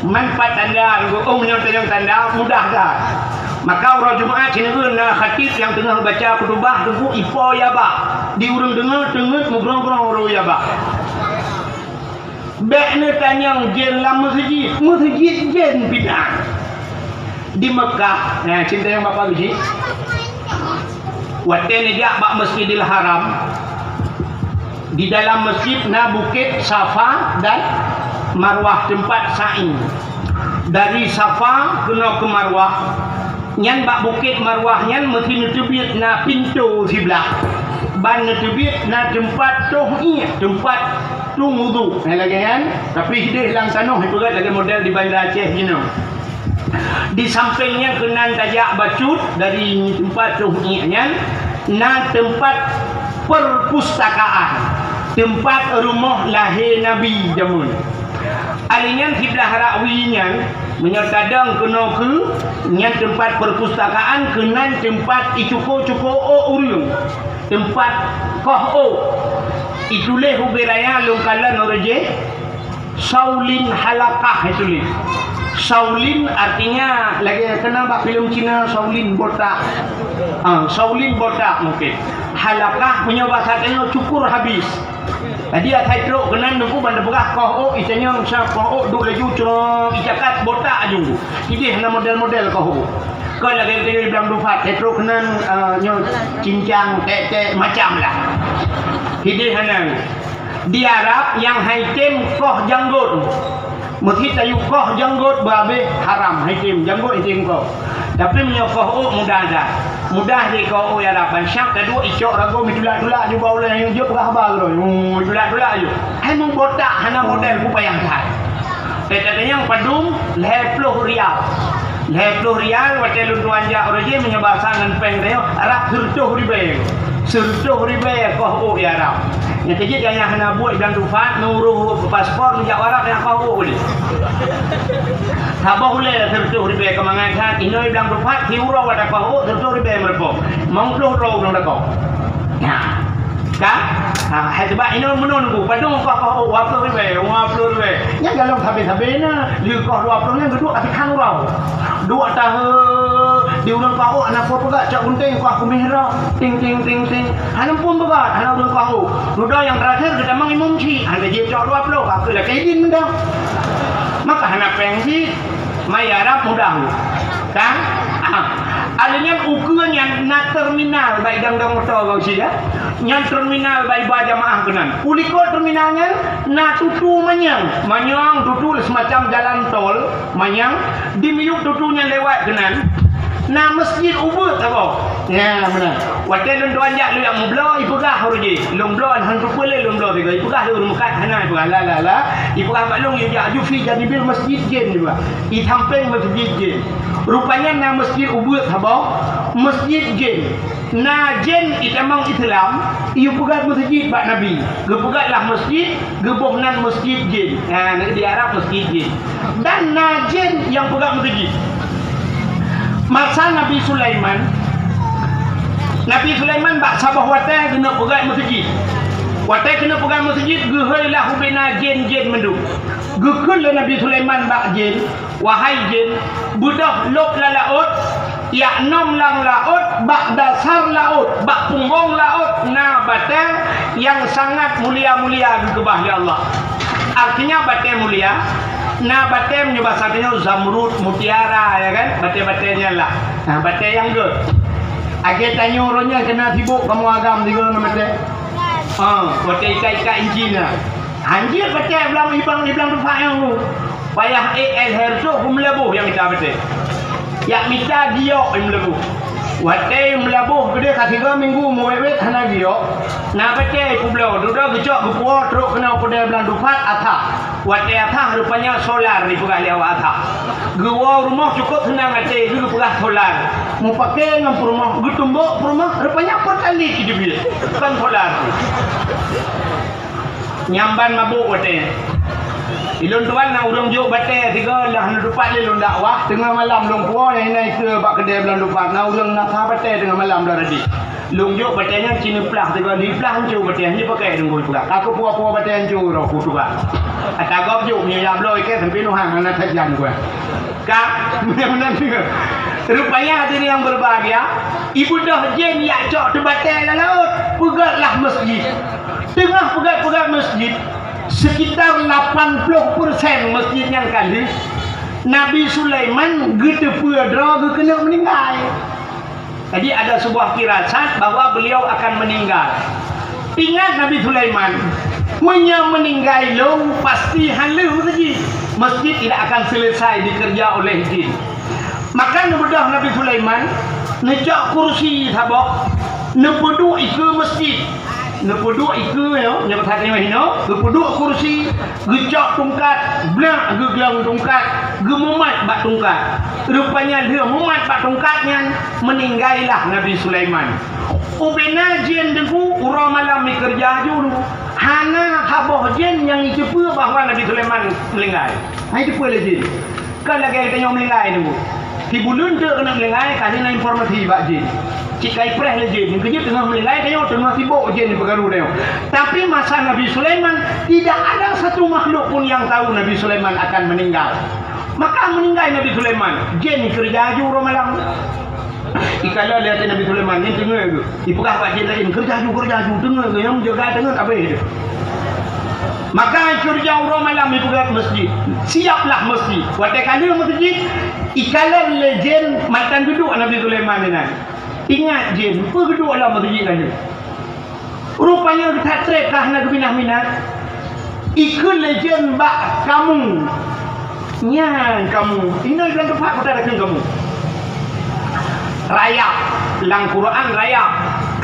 "Man pat tanda nangku?" "Oh, meunyoe tanyong tanda, mudah that." Maka uroe Jumat sineuk na khatib nyang teungoh baca khutubah teungku ipo ya ba. Di ureuëng deungoe teungeut meugrong-grong uroe ya ba. Bék neutanyong jén lam meuseujid, meuseujid jén pinan. Di Mekah, nah, cit tanyong Bapak geuchik. Watée neujak bak Masjidil Haram, di dalam masjid na bukét Safa dan Marwah, teumpat sa'i. Dari Safa keunoe keu Marwah, nyan bak bukét Marwah nyan meusti neuteubiet na pintoe siblah. Ban neuteubiet na teumpat toh iék, teumpat tueng udhu. Nah, lagée nyan, tapi hideh lam tanoh ipeugét lagée model di Banda Aceh jinoe. Di sampéng nyan keunan tajak bacut dari teumpat toh iék nyan, na teumpat perpustakaan, teumpat rumoh lahé Nabi jameun. Alèh nyan siblah rakwi nyan, meunyoe tadong keunoe keu nyan teumpat perpustakaan, keunan teumpat icuko-cuko ôk ureuëng, teumpat koh ôk. Ituléh ubé raya lôn kalon uroe jéh, Shaolin Halakah ituléh. Shaolin artinya lagée keunan bak filem Cina Shaolin botak. Ah, Shaolin botak mungkin. Halakah meunyoe basa tanyoe cukur habis. Jadi asai trok keunan teungku ban teupeugah koh ôk, itanyong sa koh ôk duek laju cok icakat botak aju. Ideh na model-model koh ôk. Kon lagée tanyoe di blang dupat, sai trok keunan, eh, nyoe cincang, tek-tek macam lah. Ideh hana. Di Arab nyang hai tem koh janggot. Meusi tayue koh janggot beuhabéh haram, hai tem janggot, hai tem koh. Tapi meunyoe koh ôk mudah that. Mudah jih koh ôk ya lah, ban syak taduek icok ragoe mitulak-tulak jubah ulée nyang jeuet peugah haba keudroe. Oh, tulak-tulak jih. Hai meubotak hana model peue payah that. Eh, tatanyong padum lhée ploh rial. Lhée ploh rial watée lôn tuan jak uroe jéh meunyoe basa ngon péng tanyoe rab sireutôh ribée. Sireutoh ribèe koh ôk di Arab. Nyang keujeuet nyang hana buet blang tupat, neuroh paspor, neujak u Arab, nyang koh ôk lé. Saboh ulèe sireutoh ribèe keu mangat that, inoe blang tupat, siuroe watèe koh ôk, sireutoh ribèe meureupoh. Limong ploh droe ureueng lakoe. Nah. Ka? Ha, hai sabab inoe meunoe nunggu, padum koh ôk, dua ploh ribèe, dua ploh ribèe. Nyan golom sabé-sabé na, lheueh koh dua ploh nyan geuduek atikhan uroe. Duek tahe di ureueng koh ôk, hana peue peugah, cok gunting koh kuméh droe. Ting, ting, ting, ting. Hana muphom beugöt, hana ureueng koh ôk. Dudoe nyang teurakhir geutamong imum chik, hana jicok dua ploh, ka keu lakèe idin mantong. Maka hana pèng cit, maya rab mudah. Kan? Ah. Alèh nyan ukeue nyan na terminal bak idang-dang moto gau cit, ya. Nyan terminal bak iba jamaah keunan. Ulikot terminal nyan na tutu manyang. Manyang tutu semacam jalan tol. Manyang, di miyueb tutu nyan lewat keunan, na masjid ubeut saboh. Nyan meunan. Watèe lôn tuan jak lôn jak meubloe, ipeugah ureueng jih. Lôn bloe hana teupeue lé lôn bloe sigoe. Ipeugah lé ureueng meukat hana, ipeugah la, la, la. Ipeugah bak lôn, yue jak aju fi janibil masjid jin, ipeugah. Di sampéng masjid jin. Rupanya na masjid ubeut saboh, masjid jin. Na jén itamong Islam, ipeugöt meuseujid bak Nabi. Geupeugöt lah meuseujid, geuboh nan meuseujid jén. Ha, di Arab meuseujid jén. Dan na jén nyang peugöt meuseujid. Masa Nabi Sulaiman, Nabi Sulaiman bak saboh watèe geuneuk peugöt meuseujid. Watèe geuneuk peugöt meuseujid, geuhôi lah ubé na jén-jén mandum. Geukheun lé Nabi Sulaiman bak jén, "Wahai jén, beudôh lôb lam laôt, jak nöm lam laôt, bak dasar laôt, bak punggong laôt na batèe nyang sangat mulia-mulia geukeubah lé Allah." Artinya batèe mulia, na batèe meunyoe basa tanyoe zamrud, mutiara, ya kan? Batèe-batèe nyan lah. Nah, batèe nyang gèt. Lagèe tanyoe uroe nyoe keunan sibok kamoe agam sigoe ngon batèe. Ha, watèe ikat-ikat inci na. Hanjeuet batèe blang ibang, ibang teumpat nyang hu. Payah ék el her soh, meulaboh nyang mita batèe. Jak mita giok meulaboh. Watèe meulaboh keudeh ka tiga minggu meuwét-wét hana giok. Na batèe ipeubloe, dudoe geucok geupuwoe trok keunoe keudè blang dupat asah. Watèe asah rupanya solar ipeugah lé awak asah. Geuwoe rumoh cukôp seunang até geupeugah solar. Mupakè ngon peurumoh, geutumbok peurumoh, rupanya Pertalite jiteubiet, kon solar. Nyang ban mabök watèe nyan. Ilôn tuan na ureueng jok batèe sigoe lah na teumpat lé lôn dakwah, teungoh malam lôn puwoe nyang inan ikeue bak keudè blang dupat, na ureueng na sa batèe teungoh malam lam radi. Lôn jok batèe nyan ci neuplah sigoe, neuplah hanco batèe nyan, jipakè deungon peugah. Ka keupuwoe-puwoe batèe hanco roh kutuka. Ata gob jok meunyoe jak bloe ikèe sampoe nuhang hana sajan kueh. Ka, meunan-meunan juga. Rupanya hadirin yang berbahagia, ibeudôh jén jak cok teubatèe lam laôt, peugöt lah masjid. Teungoh peugöt-peugöt masjid, sekitar lapan ploh persen masjid nyan ka lheueh, Nabi Sulaiman geuteupeue droe geukeuneuk meuninggai. Jadi ada sebuah firasat bahwa beliau akan meninggal. Ingat Nabi Sulaiman, meunyoe meuninggai lôn, pasti han lheueh meuseujid. Masjid tidak akan selesai dikerja oleh jin. Maka neubeudôh Nabi Sulaiman, neucok kursi saboh, neupeuduek ikeue masjid. Neupeuduek ikeue nyoe, nyoe that nyoe hinoe, geupeuduek kursi, geucok tungkat, blak geuglong tungkat, geumumat bak tungkat. Rupanya lheueh mumat bak tungkat nyan, meuninggai lah Nabi Sulaiman. Ubena jén teungku, uroe malam ikeureuja aju teungku. Hana saboh jén nyang jiteupeue bahwa Nabi Sulaiman meuninggai. Hana jiteupeue lé jén. Kon lagèe geutanyoe meuninggai teungku. Sibuleuen teuk keuneuk meuninggai, ka lheueh na informasi bak jén. Cit ka ipreh lé jén, nyang keujeuet teungoh meuninggai tanyoe, teungoh sibok jén di peukaru tanyoe. Tapi masa Nabi Sulaiman, tidak ada satu makhluk pun yang tahu Nabi Sulaiman akan meninggal. Maka meuninggai Nabi Sulaiman, jén ikeureuja aju uroe malam. Ikalon lé até Nabi Sulaiman, nyan teungoh geuh. Ipeugah bak jén laén, "Keureuja aju, keureuja aju, teungoh geuh, nyang jaga teungoh abéh." Maka keureuja uroe malam ipeugah masjid. Siaplah masjid. Watèe ka lheueh masjid, ikalon lé jén mantong geuduek Nabi Sulaiman inan. Ingat jén, peue geuduek lam masjid nyan. Rupanya geutat trép ka hana geuminah-minah. Ikheun lé jén bak kamu. Nyan kamu. Inoe lam teumpat kota dakheun kamu. Rayap. Lam Quran rayap.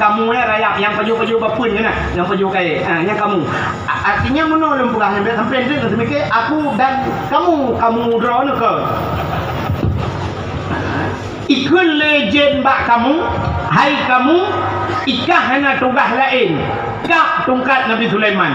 Kamu nyan rayap. Nyang pajoh-pajoh bapeuen keunan. Nyang pajoh kayèe. Ha, nyan kamu. A-, artinya meunoe lôn peugah nyan, bèk sampoe lôn teumike, aku dan kamu, kamu droeneuh kon. Ikheun lé jén bak kamu, "Hai kamu, ikah hana tugaih laén, kab tungkat Nabi Sulaiman."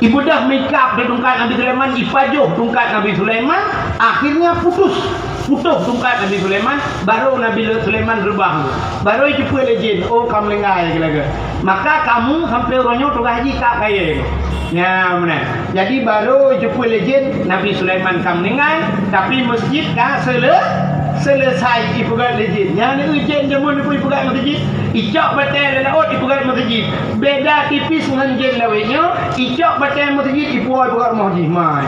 Ibeudôh meukab di tungkat Nabi Sulaiman, ipajoh tungkat Nabi Sulaiman, akhirnya putus. Putus tungkat Nabi Sulaiman, baru Nabi Sulaiman reubah. Baru jipeu lé jén, "Oh, ka meuninggai," lagée. "Maka kamu sampai uroe nyoe tugaih jih ka kayée." Nyan meunan. Jadi baru jipeu lé jén, Nabi Sulaiman ka meuninggai, tapi masjid ka seule-, selesai ipeugét lé jén. Nyan jén jameun ipeugét, ipeugét masjid. Icok batée lam laôt ipeugét masjid. Beda tipis ngon jén lawét nyoe, icok batée masjid ipuwoe ipeugét rumoh jih mai.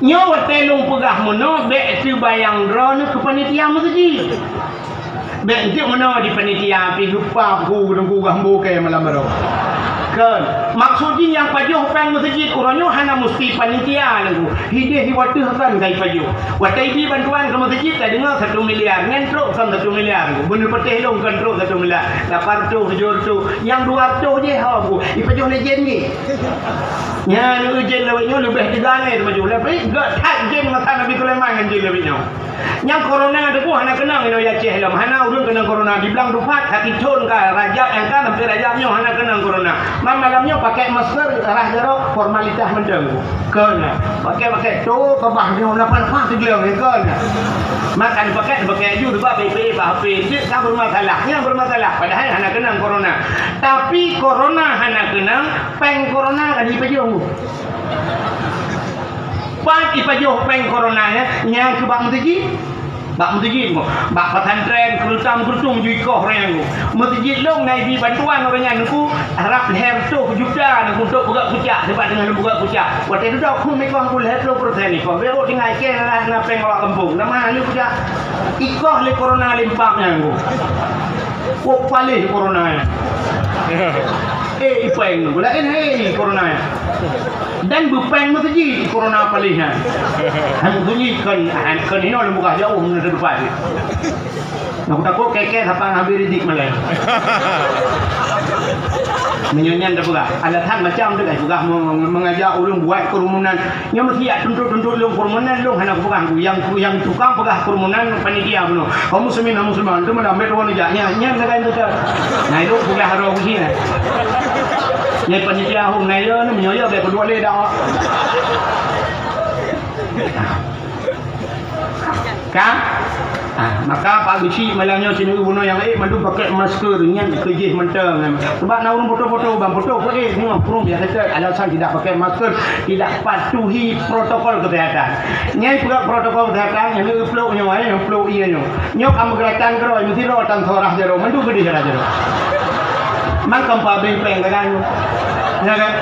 Nyoe watée lôn peugah meunoe, bék teubayang droeneuh keu panitia masjid. Bék enteuk meunoe di panitia pih lupa ku deungku gambo kée malam baroe. Kon, maksud jih nyang pajoh péng masjid uroe nyoe hana musti panitia lagée. Hideh di wateuh kon ka ipajoh. Watée ibi bantuan keu masjid, tadeungoe satu miliar. Nyan trok kon satu miliar. Beuneuh patéh lôn kon trok satu miliar. Lapan reutôh, tujoh reutôh. Nyang dua reutôh jih ho bu. Ipajoh lé jén jih. Nyan jén lawét nyoe leubeh tiga ngai teumajoh. Leubeh gét that jén masa Nabi Sulaiman ngon jén lawét nyoe. Nyang corona teuh hana keunong inoe Aceh lom. Hana ureuëng keunong corona. Diblang dupat, hati thon ka Rajab nyang ka sampai Rajab nyoe hana keunong corona. Mam malam nyoe pakai masker, rhah jaroe, formalitas mantong. Kon. Pakai-pakai tu, keubah nyoe napa-napa teugleng, kon. Makan pakai, pakai ju, sebab P P E, bah P P E, tak bermasalah. Nyang bermasalah, padahal hana keunong corona. Tapi corona hana keunong, péng corona ka jipajoh. Pat ipajoh péng corona nyan, nyang keu bak meuseujid. Bak meuseujid nyoe, bak pesantren, keureutang-keureutang ju ikoh ureuëng nyan. Meuseujid lôn na ibi bantuan ureuëng nyan nyoe, harab lhèe reutôh juta nyoe untuk peugah kucak, sebab teungoh lôn peugah kucak. Watèe dudoe keu meuikoh nyoe lhèe ploh persen ikoh. Bèk tinggai kèe na, na péng awak gampông. Nama lôn kucak? Ikoh lé corona lé empat nyan nyoe. Kok paléh corona nyan. Eh, ipéng nyoe. Laén, hei, corona nyan. Dan beupéng meuseujid corona paléh nyan. Han meuseujid kon, han kon hinoe lôn peugah jauh meunan teutupat. Nah, kutakot kèe-kèe sapan habéh ridik malèe. Meunyoe nyan tapeugah, alasan macam tu kan, peugah me-, me-, mengajak ureuëng buat kerumunan. Nyoe meusti jak tuntut-tuntut lôn kerumunan, lôn hana kupeugah. Nyang, nyang tukang peugah kerumunan panitia bunoe. Kaum muslimin dan muslimat, antum lam bet wan jak. Nyan, nyan sagai beutôi. Nah, ilôn peugah roh uji nyan. Nyan panitia hom na yo, meunyoe yo bèk peuduek lé dak. Ka? Ah, maka Pak Geuchik malam nyoe sineuk bunoe nyang ék mandum pakai masker, nyan keujih mantong. Sebab na ureuëng foto-foto, bang foto keu ék, nyoe kurung biasa cek alasan tidak pakai masker, tidak patuhi protokol kesehatan. Nyai peugah protokol kesehatan, nyang plôk nyoe, eh, nyang plôk ié nyoe. Nyoe ka meugeuratan keudroe, meusidroe tan soe rhah jaroe, mandum beudeh rhah jaroe. Mangkam pabrik péng dagang nyoe. Ya kan?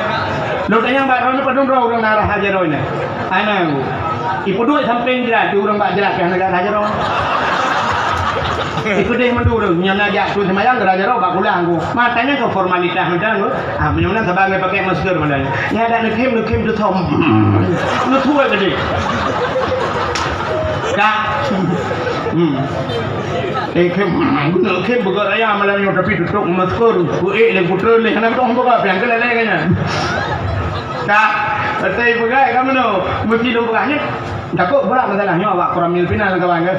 Lôn tanyong bak droeneuh padum droe ureuëng na rhah jaroe nyan. Hana. Ipeuduek sampéng jrat, di ureuëng bak jrat ka hana rhah jaroe. Ikeudeh mandum ureuëng, nyan na jak tu seumayang rhah jaroe bak kulang ku. Makanya ke formalitas macam tu. Ah, meunyoe na saban pakai masker macam ni. Nyan ada neukhém, neukhém tu som. Neutuai keudeh. Ka. Hmm. Eh, khém, beuna khém beugöt raya malam nyoe, tapi tutup masker, beuék lé putra lé, hana tong buka piang keu lalai ka nyan. Ka, beutôi peugah ka meunoe, meusti lôn peugah nyoe. Takot brat masalah nyoe awak koramil final kawan ke.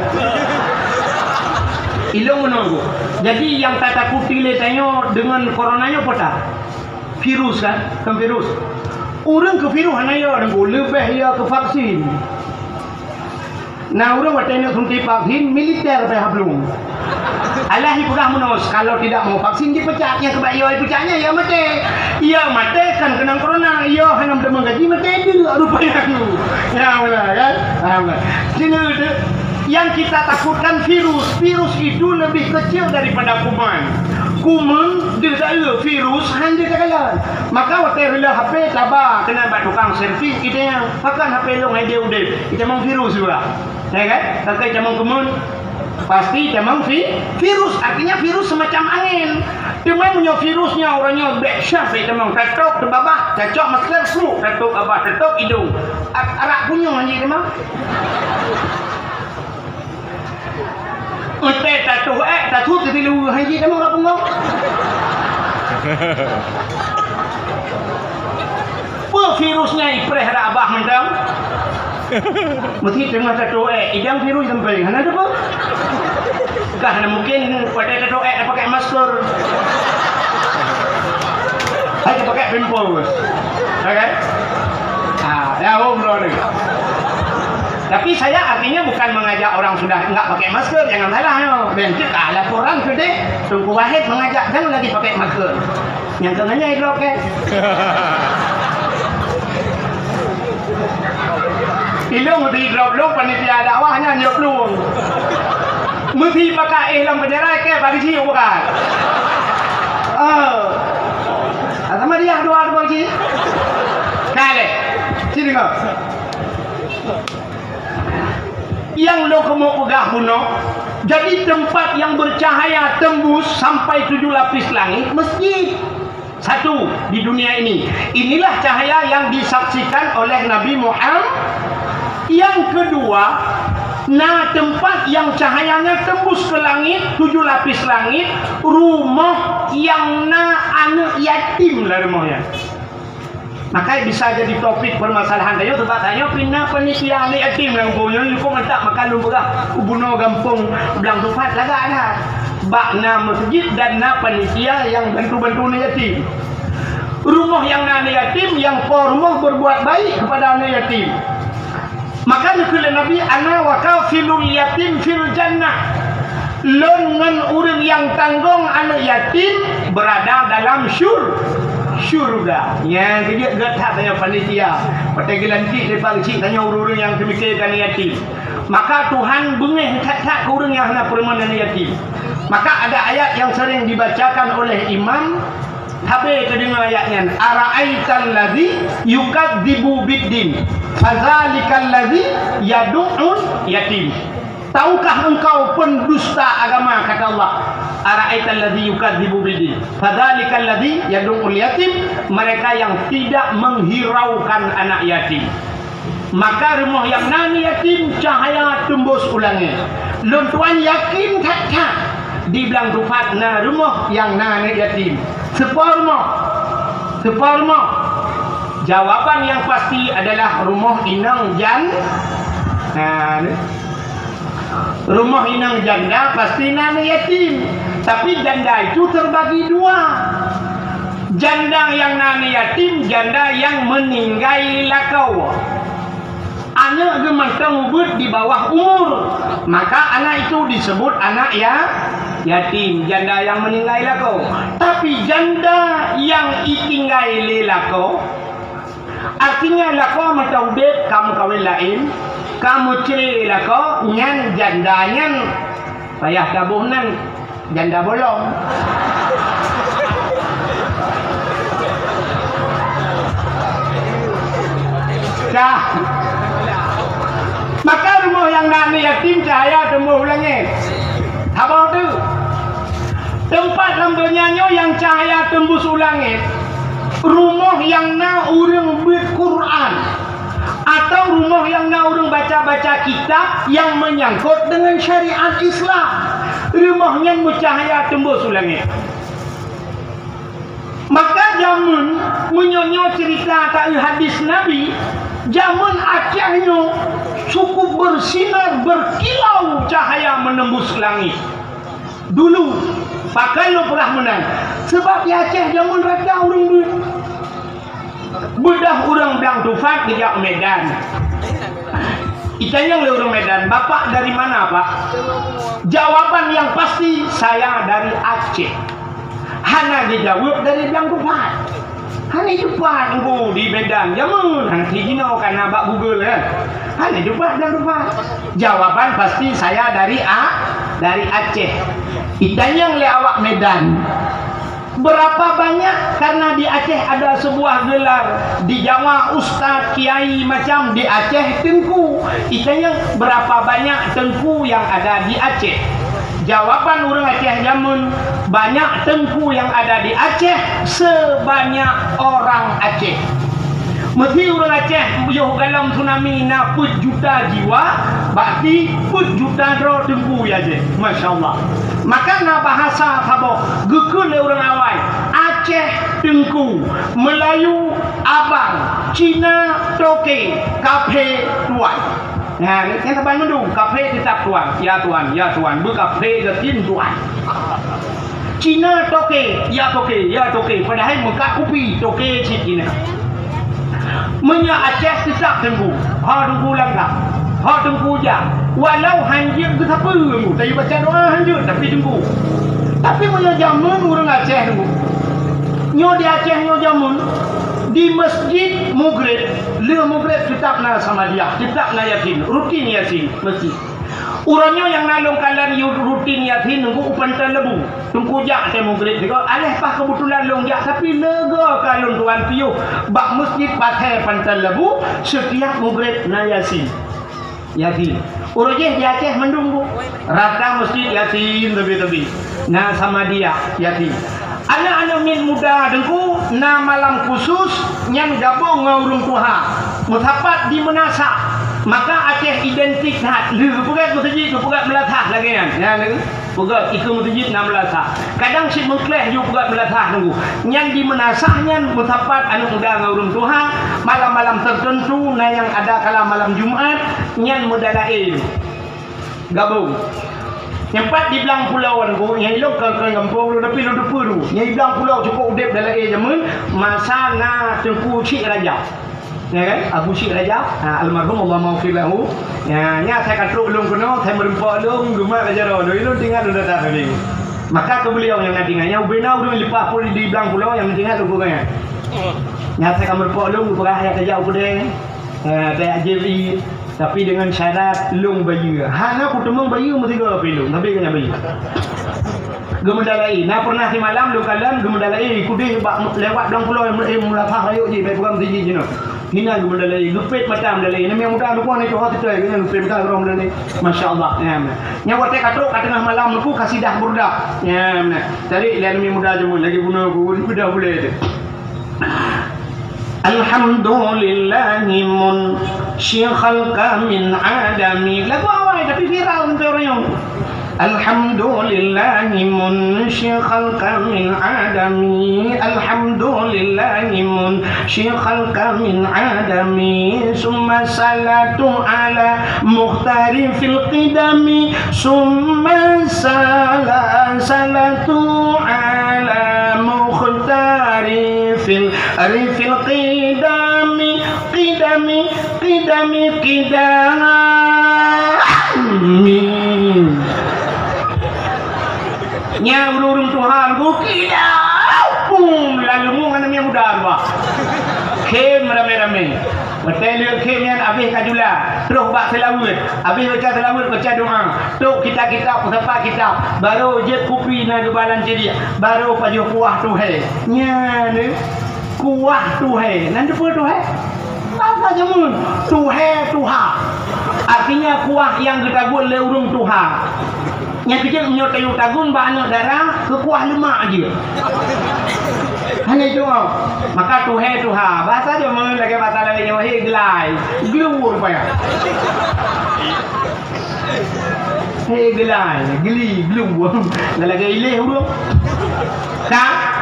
Ilôn meunoe. Jadi nyang tatakuti lé tanyoe deungon corona nyoe peue that? Virus kan? Kan virus. Ureuëng keu virus hana yo, leubeh yo keu vaksin. Na ureuëng watèe neuk suntik vaksin, militer payah blong. Alah ipeugah meunoe, kalau tidak mau vaksin dipecat, nyang keubah yo ipecat nyan, yo maté. Yo maté kan keunong corona, yo hana meuteumé gaji maté deuk rupanya tu. Ya, benar kan? Ha, benar. Sini tu, yang kita takutkan virus. Virus itu lebih kecil daripada kuman. Kuman, deuk dara, virus, hana teukalon. Maka watèe reuloh H P taba keunan bak tukang servis, ita nyang pakon H P lôn hai udép, itamong virus juga. Ya kan? Tangkai itamong kuman, pasti itamong vi-, virus. Artinya virus semacam angin. Teuma meunyoe virus nyan uroe nyoe bèk syah bèk itamong, tatôp teubabah, tacok masker, su, tatôp babah, tatôp idông. A-, arak punyueng hanjeuet teuma. Watèe tatuh ék, tatuh teubilu hanjeuet teuma ureuëng pungo. Peue virus nyan ipreh rak babah mantong? Meusti teungoh tatuh ék, idang virus sampéng, hana teupeue. Nah, mungkin watèe tatoh ék tapakai masker. Hai tapakai pampers. Ya kan? Ah, ya, umroh ni. Tapi saya artinya bukan mengajak orang sudah enggak pakai masker, jangan salah, ya. Dan kita laporan ke deh, Teungku Wahid mengajak jangan lagi pakai masker. Nyang keu nyan nyai drop, kan? Ilong meuti drop lôn panitia dakwah nyan nyop lôn. Meuti pakai éh lam penjara ke bagi si bukan. Oh. Sama dia dua dua ji. Kale. Sini kau. Nyang lôn keumeung peugah bunoe, jadi tempat yang bercahaya tembus sampai tujuh lapis langit, masjid. Satu di dunia ini. Inilah cahaya yang disaksikan oleh Nabi Muhammad. Yang kedua, na tempat yang cahayanya tembus ke langit, tujuh lapis langit, rumoh yang na aneuk yatim lam rumoh nyan. Maka bisa jadi topik permasalahan tanyoe, sebab tanyoe pih na panitia aneuk yatim lam gampông nyoe, yukon mantap maka lôn peugah, bunoe gampông Blang Tupat lagak that. Bak na masjid dan na panitia nyang bantu-bantu aneuk yatim. Rumoh nyang na aneuk yatim, nyang po rumoh berbuat baik kepada aneuk yatim. Maka neukheun lé Nabi, "Ana wa kafilul yatim fil jannah." Lôn ngon ureueng nyang tanggong aneuk yatim berada dalam syur-, syurga. Nyan keuh jeuet gét that tanyoe panitia. Watèe geulantik lé Pak Geuchik tanyoe ureueng-ureueng nyang teumikirkan aneuk yatim. Maka Tuhan beungéh that-that keu ureueng nyang hana peurumoh aneuk yatim. Maka ada ayat yang sering dibacakan oleh imam, Habéh teudeungoe ayat nyan, "Ara'aital ladzi yukadzibu biddin, fadzalikal ladzi yadu'ul yatim." Tahukah engkau pendusta agama, kata Allah. "Ara'aital ladzi yukadzibu biddin, fadzalikal ladzi yadu'ul yatim." Mereka yang tidak menghiraukan anak yatim. Maka rumoh nyang na aneuk yatim cahya teumbus u langét. Lôn tuan yakin that-that di Blang Tupat na rumoh nyang na aneuk yatim. Soe po rumoh? Soe po rumoh? Jawaban yang pasti adalah rumoh inong jan-, nah, ni. Rumoh inong janda pasti na aneuk yatim. Tapi janda itu terbagi dua. Janda nyang na aneuk yatim, janda nyang meuninggai lakoe. Aneuk geuh mantong ubit di bawah umur, maka anak itu disebut anak ya-, yatim, janda nyang meuninggai lakoe. Tapi janda nyang itinggai lé lakoe, Artinya, lakoe mantong udép, ka meukawen laén, ka meucré lakoe, nyan janda nyan payah taboh nan janda bolong. Dah. Maka rumoh nyang na aneuk yatim cahya teumbus u langét. Haba tu. Teumpat lam donya nyoe nyang cahya teumbus u langét, rumoh nyang na ureuëng beuet Quran, atau rumoh nyang na ureuëng baca-baca kitab nyang meunyangkot deungon syariat Islam. Rumoh nyan meucahya teumbus u langét. Maka jameun, meunyoe nyoe ceurita taeu hadis Nabi, jameun Aceh nyoe cukup bersinar, berkilau cahaya menembus langit. Dulu, pakon lôn peugah meunan? Sabab di Aceh jameun rata ureuëng beuet. Beudôh ureuëng Blang Tufat geujak u Medan. Itanyong lé ureuëng Medan, "Bapak dari mana, Pak?" Jawaban yang pasti, "Saya dari Aceh." Hana jijaweueb dari Blang Tufat. Hana jiteupat Teungku di Medan. Jameun hana jinoe kana bak Google, kan. Hana jiteupat Blang Tufat. Jawaban pasti, "Saya dari A-, dari Aceh." Itanyong lé awak Medan, "Berapa banyak?" Karena di Aceh ada sebuah gelar, di Jawa ustaz, kiai, macam di Aceh teungku. Itanyong, "Berapa banyak teungku yang ada di Aceh?" Jawaban ureuëng Aceh jameun, "Banyak teungku yang ada di Aceh sebanyak orang Aceh." Meusé ureuëng Aceh yoh galom tsunami na peuet juta jiwa, berarti peuet juta droe teungku di Aceh. Masya Allah. Maka na bahasa saboh geukheun lé ureuëng awai, Aceh teungku, Melayu abang, Cina toke, kaphé tuan. Nah, nyan saban mandum, kafe teutap tuan, ya tuan, ya tuan, beukafé gasien tuan. Cina toke, ya toke, ya toke, padahai meukat kupi, toke cit Cina. Meunyoe Aceh teutap teungku, ho teungku langkah, ho teungku jak, walau hanjeuet geusapeue teungku, tapi baca doa hanjeuet, tapi teungku. Tapi meunyoe jameun ureuëng Aceh teungku, nyoe di Aceh nyoe jameun, di masjid mugreb, lheueh mugreb teutap na Samadiyah, teutap na Yasin, rutin Yasin, masjid. Uroe nyoe nyang na lôn kalon rutin Yasin teungku u Panton Lebu. Teungku jak watée mugreb sigoe, aléh paih keubeutulan lôn jak, tapi leuga ka lôn tuan piôh bak masjid Pasé Panton Lebu, setiap mugreb na Yasin. Yasin. Uroe jih di Aceh mandum bu. Rata masjid Yasin teubi-teubi. Na Samadiyah Yasin. Aneuk-aneuk miet muda teungku na malam khusus nyan gabong ngon ureuëng tuha. Meusapat di meunasah. Maka Aceh identik that. Lheueh geupeugét meuseujid, geupeugét meulasah lagée nyan. Nyan lheueh peugét ikeue meuseujid na meulasah. Kadang cit meukleh ju peugét meulasah teungku. Nyan di meunasah nyan meusapat aneuk muda ngon ureuëng tuha. Malam-malam teuteuntu na nyang ada kala malam Jumat nyan meudalaé. Gabong. Nyang pat di Blang Pulo teungku, nyang ilong kon, kon gampông lôn, tapi lôn teupeue dulu. Nyang di Blang Pulo cukôp udeb dalaé jameun, masa na Teungku Chik Rajab. Ya kan? Abu Chik Rajab, ha, almarhum, Allahumma ghfir lahu. Ya, nya asai ka trok lôn keunoe, asai meureumpok lôn, geumat ka jaroe lôn, lôn teuingat lôn datang tadi. Maka keu beuliau nyang na teuingat, nyang ubena ureuëng leupah pun di Blang Pulo nyang teuingat lôn peugah. Nya asai ka meureumpok lôn, geupeugah ayat tajak u keudè. Eh, tajak jép ié, tapi dengan syarat lôn bayeue. Hana kuteumeung bayeue meusigoe pih lôn, tapi keuneuk bayeue. Geumeudalaé, na pernah simalam lôn kalon geumeudalaé, kudeh bak lewat Blang Pulo, eh, meulasah rayeuk jih, bèk peugah meuseujid jinoe. Hina geumeudalaé, geupet mata meudalaé. Namiet muda lukon itu hati tu, kena geupet mata orang meudalaé. Masya Allah, ya, ya. Nyan watèe ka trok ka teungoh malam, leuku kasidah burdah. Ya, ya. Tarék lé namiet muda jameun, lagèe bunoe ku, bunoe bulèe tu. Alhamdulillahi munsyikhalqa min adami. Lagu awai tapi viral sampai orang yang. Alhamdulillahi munsyikhalqa min adami. Alhamdulillahi munsyikhalqa min adami. Summa salatu ala mukhtari fil qidami. Summa sala-, salatu ala mukhtari fil Rifil qidami, qidami, qidami, qidami. Nya ureueng-ureueng tuha ku qidam. Pum, lalu mu ngon namiet muda dua. Khém ramé-ramé. Watèe lheueh khém nyan abéh ka jula. Troh bak seulaweuet. Abéh baca seulaweuet, baca doa. Trok kitab-kitab, sapat kitab. Barô jép kupi na geuba lam cédiek. Barô pajoh kuah tuhé. Nyan, eh. Kuah tuhé. Nan teupeue tuhé? Bahasa jameun. Tuhé tuha. Artinya kuah nyang geutagun lé ureueng tuha. Nyang keujeut meunyoe tayue tagun bak aneuk dara, keu kuah leumak jeuet. Hana jaweueb. Maka tuhé tuha. Bahasa jameun lagèe bahasa laén nyoe, hé geulai. Glue rupanya. Hei, geulai, geli, glue. Dah lagèe iléh ureueng. Ka?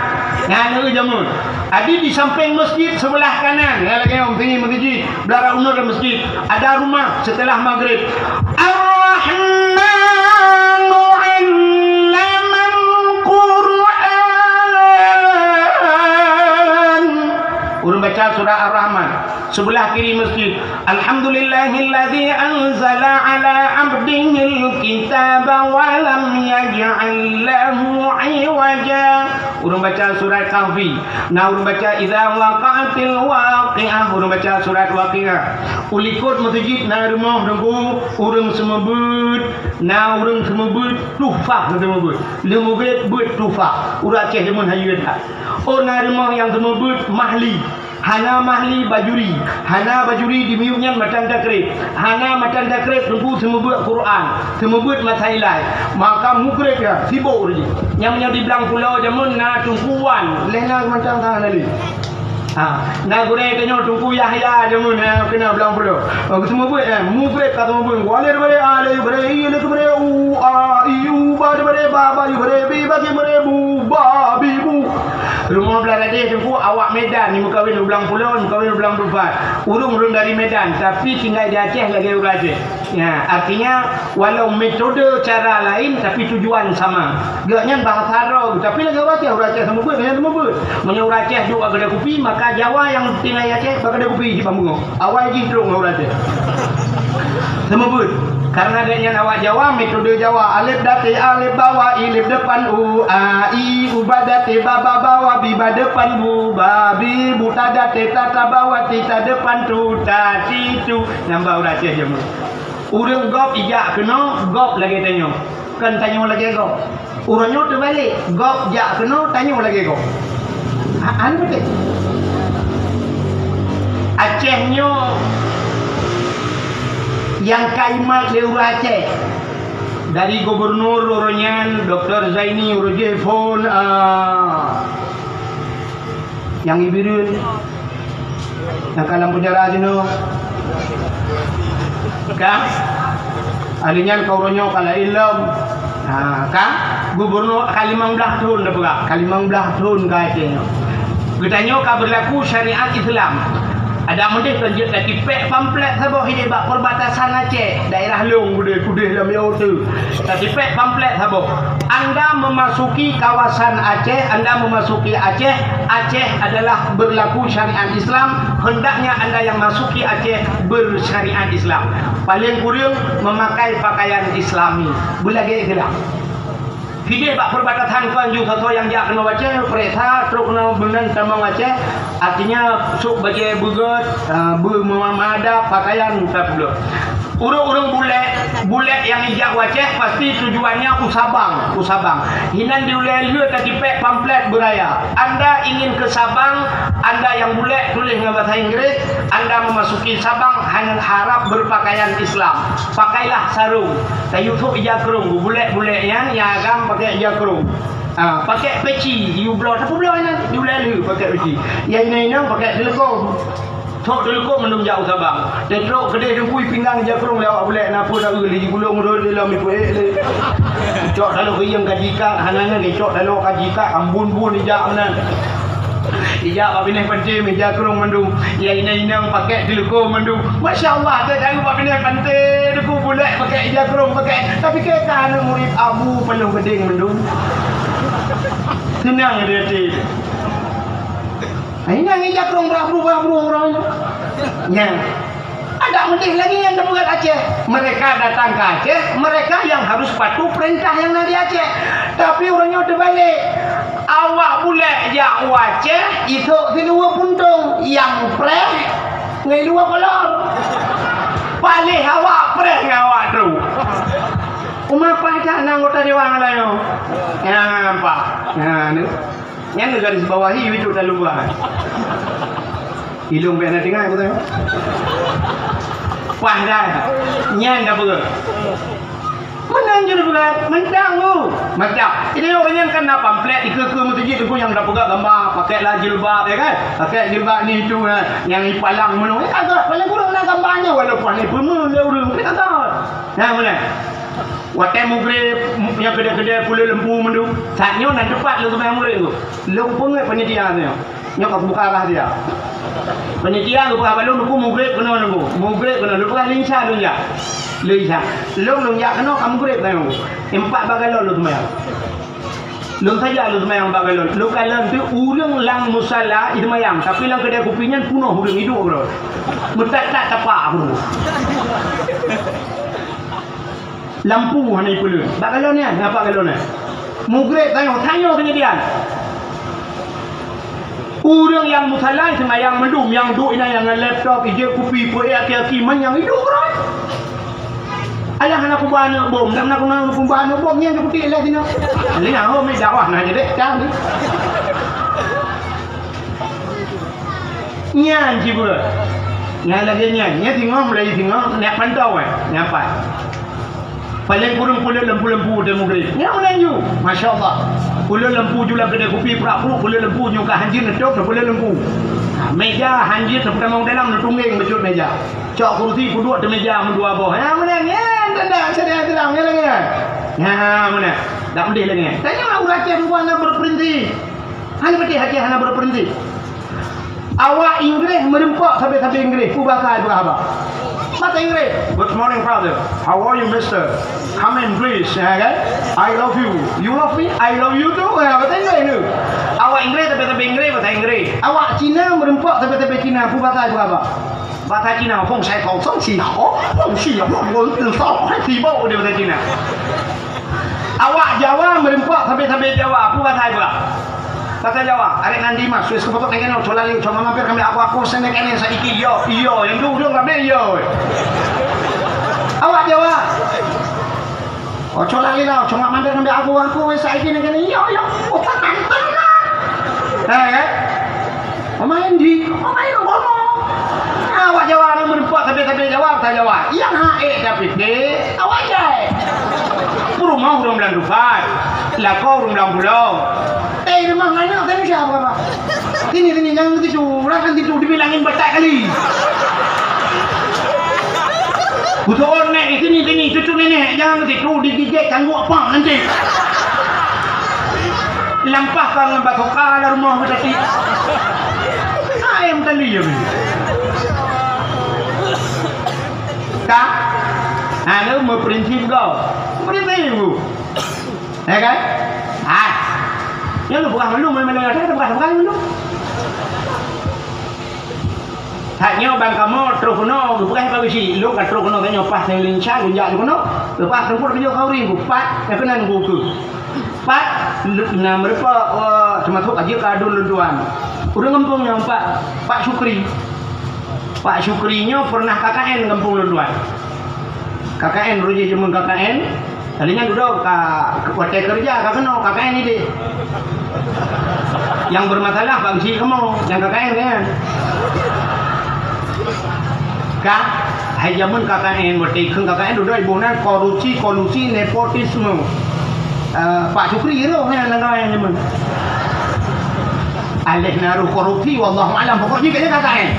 Nyan ureueng jameun. Adi di sampéng masjid sebelah kanan, nyan lagèe nyoe, teungoh meuseujid, beulara uneut lam masjid. Ada rumah setelah maghrib. Ar-Rahmanu 'allamal Qur'an. Ureueng baca surah Ar-Rahman. Sebelah kiri masjid. Alhamdulillahilladzi anzala 'ala 'abdihil kitaba wa lam yaj'al lahu 'iwaja. Ureueng baca surat Kahfi. Na ureueng baca idza waqa'atil waqi'ah. Ureueng baca surat Waqiah. U likot meuseujid na rumoh teungku, ureueng seumeubeuet, na ureueng seumeubeuet, tuhfah seumeubeuet. Lheueh meugreb beuet tuhfah. Ureueng Aceh jameun hayeu that. Oh na rumoh nyang seumeubeuet mahli. Hana mahli bajuri, hana bajuri di miyueb nyan matan takrib, hana matan takrib teungku seumeubeuet Quran, seumeubeuet masa ilai, maka mugreb nyan sibok ureueng jih. Nyang meunyoe di Blang Pulo jameun na teungku wan, lheueh na mantong tangan lalu. Ha, na gurèe tanyoe Teungku Yahya jameun, eh, keunoe Blang Pulo. Oh, seumeubeuet, eh, mugreb ka seumeubeuet. Wa le bere, a le bere, i le bere, u, a, i, u, ba le bere, ba, ba le bere, bi, ba le bere, bu, ba, bi, bu. Rumoh blang Jadi, Teungku, awak Medan ni meukawen u Blang Pulo, meukawen u Blang Dupat. Ureuëng-ureuëng dari Medan, tapi tinggai di Aceh lagée ureuëng Aceh. Ya, artinya, walau metode cara lain, tapi tujuan sama. Geuh nyan bahasa droe, tapi lagée ureuëng Aceh, ureuëng Aceh sama buet, hanya sama buet. Meunyoe ureuëng Aceh duek bak keudai kupi, maka Jawa nyang tinggai Aceh bak keudai kupi, di Bambungo. Awai jih trok ngon ureuëng Aceh. Sama buet. Karena geuh nyan awak Jawa, metode Jawa. Alif dati alif bawa, ilif depan u, a, i, u ba dati ba, ba bawa, bi ba depan bu, ba, bi, bu ta dati ta, ta bawa, ti ta depan tu, ta, ti tu. Nyan ba ureuëng Aceh jameun. Ureuëng gob ijak keunoe, gob lagée tanyoe. Kon tanyoe lagée gob. Uroe nyoe teubalek, gob jak keunoe, tanyoe lagée gob. Ha, hana beutôi. Aceh nyoe nyang ka imat lé ureuëng Aceh. Dari gubernur uroe nyan, Doktor Zaini uroe jih phon, ah, nyang i Bireuen, nyang ka lam peunjara jinoe. Ka? Ahli nyan ka uroe nyoe ka laén lom. Ha, ka? Gubernur ka limong blaih thon dah peugah, ka limong blaih thon ka Aceh nyoe. Geutanyoe ka beurlaku syariat Islam. Adak meudeh kon jeuet tatipék pamflet saboh idéh bak perbatasan Aceh, daerah Long, udeh-udeh lam Yoh tu. Tatipék pamflet saboh. Anda memasuki kawasan Aceh, Anda memasuki Aceh, Aceh adalah berlaku syariat Islam, hendaknya Anda yang masuki Aceh bersyariat Islam. Paling kurang memakai pakaian Islami. Beulagée Islam. Idéh bak perbatasan kon ju soe-soe nyang jak keunoe Aceh, peuriksa trok keunoe meunan tamong Aceh, artinya sôk bajée beugét, ah, beumeumada pakaian ka peubloe. Ureuëng-ureuëng bulek, bulek nyang ijak u Aceh pasti tujuannya u Sabang, u Sabang. Hinan di ulée lheueh tatipék pamflet beuraya. Anda ingin ke Sabang, Anda yang bulek tuléh ngon bahasa Inggris, Anda memasuki Sabang hanya harap berpakaian Islam. Pakailah sarong. Tayue sôk ija krông, bulek-bulek nyan, nyang agam pakai ija krông. Ah, pakai peci, yue bloe, sapeue bloe nyan, di ulée lheueh pakai peci. Nyang inong-inong pakai teuleuko. Sôk teuleuko mandum jak u Sabang. Teutrok keudeh Teungku, ipinggang ija krông lé awak bulek, na peue na eu lé jigulong rot lé lom ipuék lé. Cok taloe keu iyong ka jikat, hana nyan geucok taloe ka jikat, ambun-bun ijak meunan. Ijak bak binéh panté, ija krông mandum. Nyang inong-inong pakai teuleuko mandum. Masya Allah, teuka bak binéh panté, Teungku, bulek pakai ija krông pakai. Tapi keu ka aneuk murit Abu Palong Gadeng mandum. Seunang di até. Hai, nyan ija krông brah-bruh, brah-bruh ureuëng. Nyan. Adak meudeh lagée nyan di beuet Aceh. Mereka datang ke Aceh, mereka yang harus patuh perintah yang na di Aceh. Tapi uroe nyoe teubalek. Awak bulek jak u Aceh, isôk siluweue puntông, nyang preh ngon luweue kolor. Paléh awak preh ngon awak trok. Uma paih that na anggota dewan nyan nyoe. Nyan, Pak. Nyan, nyan. Nyan garis bawahi itu tak lupa. Ilong bèk na tinggai, beutôi. Paih dah. Nyan dah peugah. Meunan jeuet peugah, mantap tu. Mantap. Jadi orang nyan kan na pamflet dikeue-keue meuseujid tu nyang dah peugah gambar, pakai lah jilbab, ya kan? Pakai jilbab ni itu, ha. Nyang ipalang meunoe. Eh, agak paling kurang na gambarnya walaupun ni peue lé ureueng. Tapi agak. Nah, meunan. Watèe mugreb, nyang keudè-keudè peuleue lampu mandum. Saat nyoe na teupat lôn seumayang mugreb tu. Lôn peungeuet panitia nyoe. Nyoe ka kubuka rahsia. Panitia geupeugah bak lôn, "Teungku, mugreb keunoe, Teungku. Mugreb keunoe." Lôn peugah, "Lôn Isa lôn jak." Lôn Isa. Lôn, lôn jak keunoe ka mugreb keunoe. Empat bak galon lôn seumayang. Lôn saja lôn seumayang bak galon. Lôn kalon teuk ureueng lam musala jiseumayang, tapi lam keudè kupi nyan peunoh ureueng iduek keudroe. Meutat-tat tapak ureueng. Lampu hana ipeuleueh. Bak galon nyan, nyan bak galon nyan. Mugreb tanyoe, tanyoe keujadian. Ureueng nyang musala seumayang mandum, nyang duek inan nyang ngon laptop, ijép kupi, peuék aki-aki, manyang iduek keudroe. Alah hana kuba aneuk bom, dak na kuba aneuk bom, nyan keupeue lé sinoe. Lé nyan, oh, mi dakwah na jadeh, cang ni. Nyan cit beuet. Nyan lagèe nyan. Nyan singoh, mulai singoh, nyak pantau, eh. Nyan pat. Paléng kureueng peuleue lampu-lampu watèe mugreb. Nyan meunan ju. Masya Allah. Peuleue lampu ju lam keudè kupi prak-pruk, peuleue lampu nyoe ka hanjeuet neutôp, peuleue lampu. Meja hanjeuet neupeutamong dalam, neutunggeng bacut meja. Cok kurusi peuduek ateueh meja meudua boh. Nyan meunan. Nyan tanda syariat Islam. Nyan lagèe nyan. Nyan meunan. Dak meudeh lagèe nyan. Tanyoe ureueng Aceh dua na berprinsip. Hana beutôi hati, hana berprinsip. Awak Inggréh meureumpok sabe-sabe Inggréh, peue bahasa jipeugah haba? Bahasa Inggréh. "Good morning, brother. How are you, mister? Come in, please." Ya kan? "I love you. You love me? I love you too." Ya, bahasa Inggréh tu. Awak Inggréh sabe-sabe Inggréh, bahasa Inggréh. Awak Cina meureumpok sabe-sabe Cina, peue bahasa jipeugah haba? Bahasa Cina, "Hong sai kong song si ho, hong si ho, hong si ho, hai si bo," dia bahasa Cina. Awak Jawa meureumpok sabe-sabe Jawa, peue bahasa Jawa? Bahasa Jawa, "Arek nandi mas, wis keupeutôk nengkene, coba lali, coba mampir kami aku, aku seneng kene saiki, yo, iyo, yang duduk rabe, yo." Awak Jawa. "Oh, coba lali lah, coba mampir kami aku, aku wis saiki nengkene, iyo, iyo." Oh, mantap lah. Eh, eh. Pemain di, pemain bola. Awak Jawa ni meureumpok sabe-sabe Jawa, bahasa Jawa. Yang ha, eh, tapi deh, awak jai. Peurumoh ureueng blang dupat, lakoe ureueng blang pulo. Eh, rumah mana? Tanya siapa, Pak? Sini, sini, jangan ke situ. Orang kan situ dibilangin batak kali. Betul, nek, sini, sini, cucu nenek, jangan ke situ, digigit cangguh apa nanti. Lampah ka ngon batoka lam rumoh geutanyoe. Hai, meutalui ya, beuh. Ka? Ha, nyoe meuprinsip gob. Prinsip, Bu. Ya kan? Ha. Nyoe lôn peugah mandum, mandum, mandum, mandum. That nyoe ban kamoe troh keunoe, geupeugah bak geuchik, lôn ka troh keunoe, that nyoe paih Thailand Chan, lôn jak keunoe, leupah teungku lôn jok khauri, pat, nyang keunan geukeue. Pat, na meureumpok, eh, teumasok ka jeuet keu aduen lôn tuan. Ureueng gampông nyoe, Pak, Pak Syukri. Pak Syukri nyoe pernah K K N gampông lôn tuan. K K N, rujih jameun K K N, kali nyan dudoe ka, watèe keureuja ka keunoe K K N idéh. Nyang bermasalah bak geuchik kamoe, nyang K K N nyan. Ka, hai jameun K K N, watèe kheun K K N dudoe iboh nan korupsi, kolusi, nepotisme. Eh, Pak Syukri roh nyan lam donya nyoe. Aléh na roh korupsi, wallahu alam, pokok jih kayèe K K N.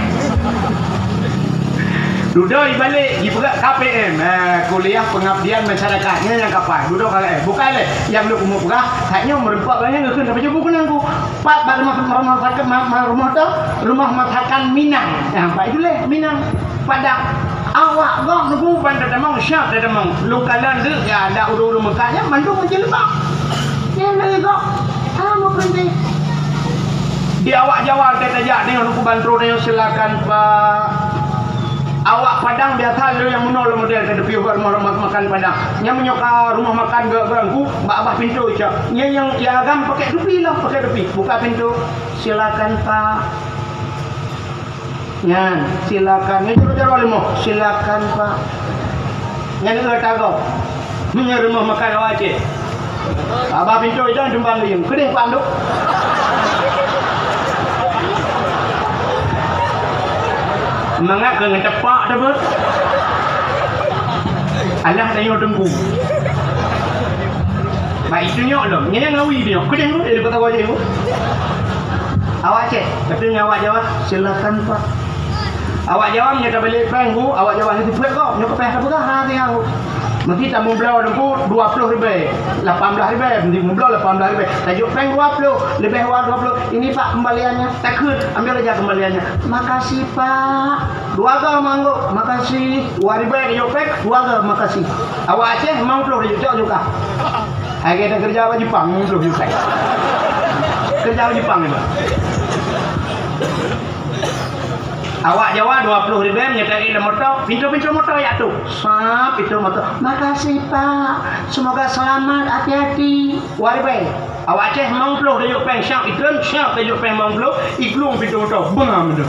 Dudoe ibalek, jipeugah K P M, eh, kuliah pengabdian masyarakat, nyan nyang ka paih. Dudoe K K N. Bukai lé, nyang lôn keumeung peugah, that nyoe meureumpok, nyan geukheun, tapi cuba keunong ku. Pat bak rumoh, rumoh sakét, ma-, ma-, rumoh tu, rumoh masakan Minang. Nah, bak itu lé, Minang. Padang. Awak gob neubu ban tatamong, siap tatamong. Lôn kalon deuek, ya, ada ureueng-ureueng meukat nyan, mandum meujeuleuba. Nyan lagèe gob. Hana meuprinsip. Di awak Jawa, kita tajak, tengok Teungku Bantro, tengok, silakan, Pak. Awak Padang biasa le nyang meunoe le model, ka teupiyôh bak rumoh, rumoh makan Padang. Nyan meunyoe ka rumoh makan geu-, geurangku, bak babah pintoe cok. Nyan nyang, nyang agam pakai tupi lah, pakai tupi. Buka pintoe, "Silakan, Pak." Nyan, silakan. Nyan jaroe-jaroe leumoh. "Silakan, Pak." Nyan ngon tagoe. Meunyoe rumoh makan awak Aceh. Babah pintoe idan teumbang liyeueng. Keudeh Pak Anduk. Mangat keu ngon tepak teuma. Alah tanyoe teungku. Bak itu nyok lom. Nyan ngawi tu nyok. Keudeh tu, eh, dapat tagoe je tu. Awak Aceh, tapi ngon awak Jawa, "Silakan, Pak." Awak Jawa meunyoe tabalek péng, Bu, awak Jawa ni teupeuet kok, nyoe ka payah tapeugah, ha, teuh, Bu. Meuseuti tameubloe Teungku dua ploh ribèe, lapan blaih ribèe, meuseuti meubloe lapan blaih ribèe. Tajok péng dua ploh, leubeh dua ploh. "Ini, Pak, kembaliannya." Takheun, ambil aja kembaliannya. "Makasih, Pak." Dua go manggok, "Makasih." Dua ribèe tajok péng, dua go, "Makasih." Awak Aceh, limong ploh tajok, cok juga. Hai, kita kerja bak Jepang, limong ploh juta. Kerja bak Jepang ni, Pak. Awak Jawa dua ploh ribèe meunyoe taék lam moto, pintoe-pintoe moto jak tu. Sap, pintoe moto. "Makasih, Pak. Semoga selamat, hati-hati." Dua ribèe. Awak Aceh limong ploh tajok péng, siap itreun, siap tajok péng limong ploh, iglueng pintoe moto. Beungam tu.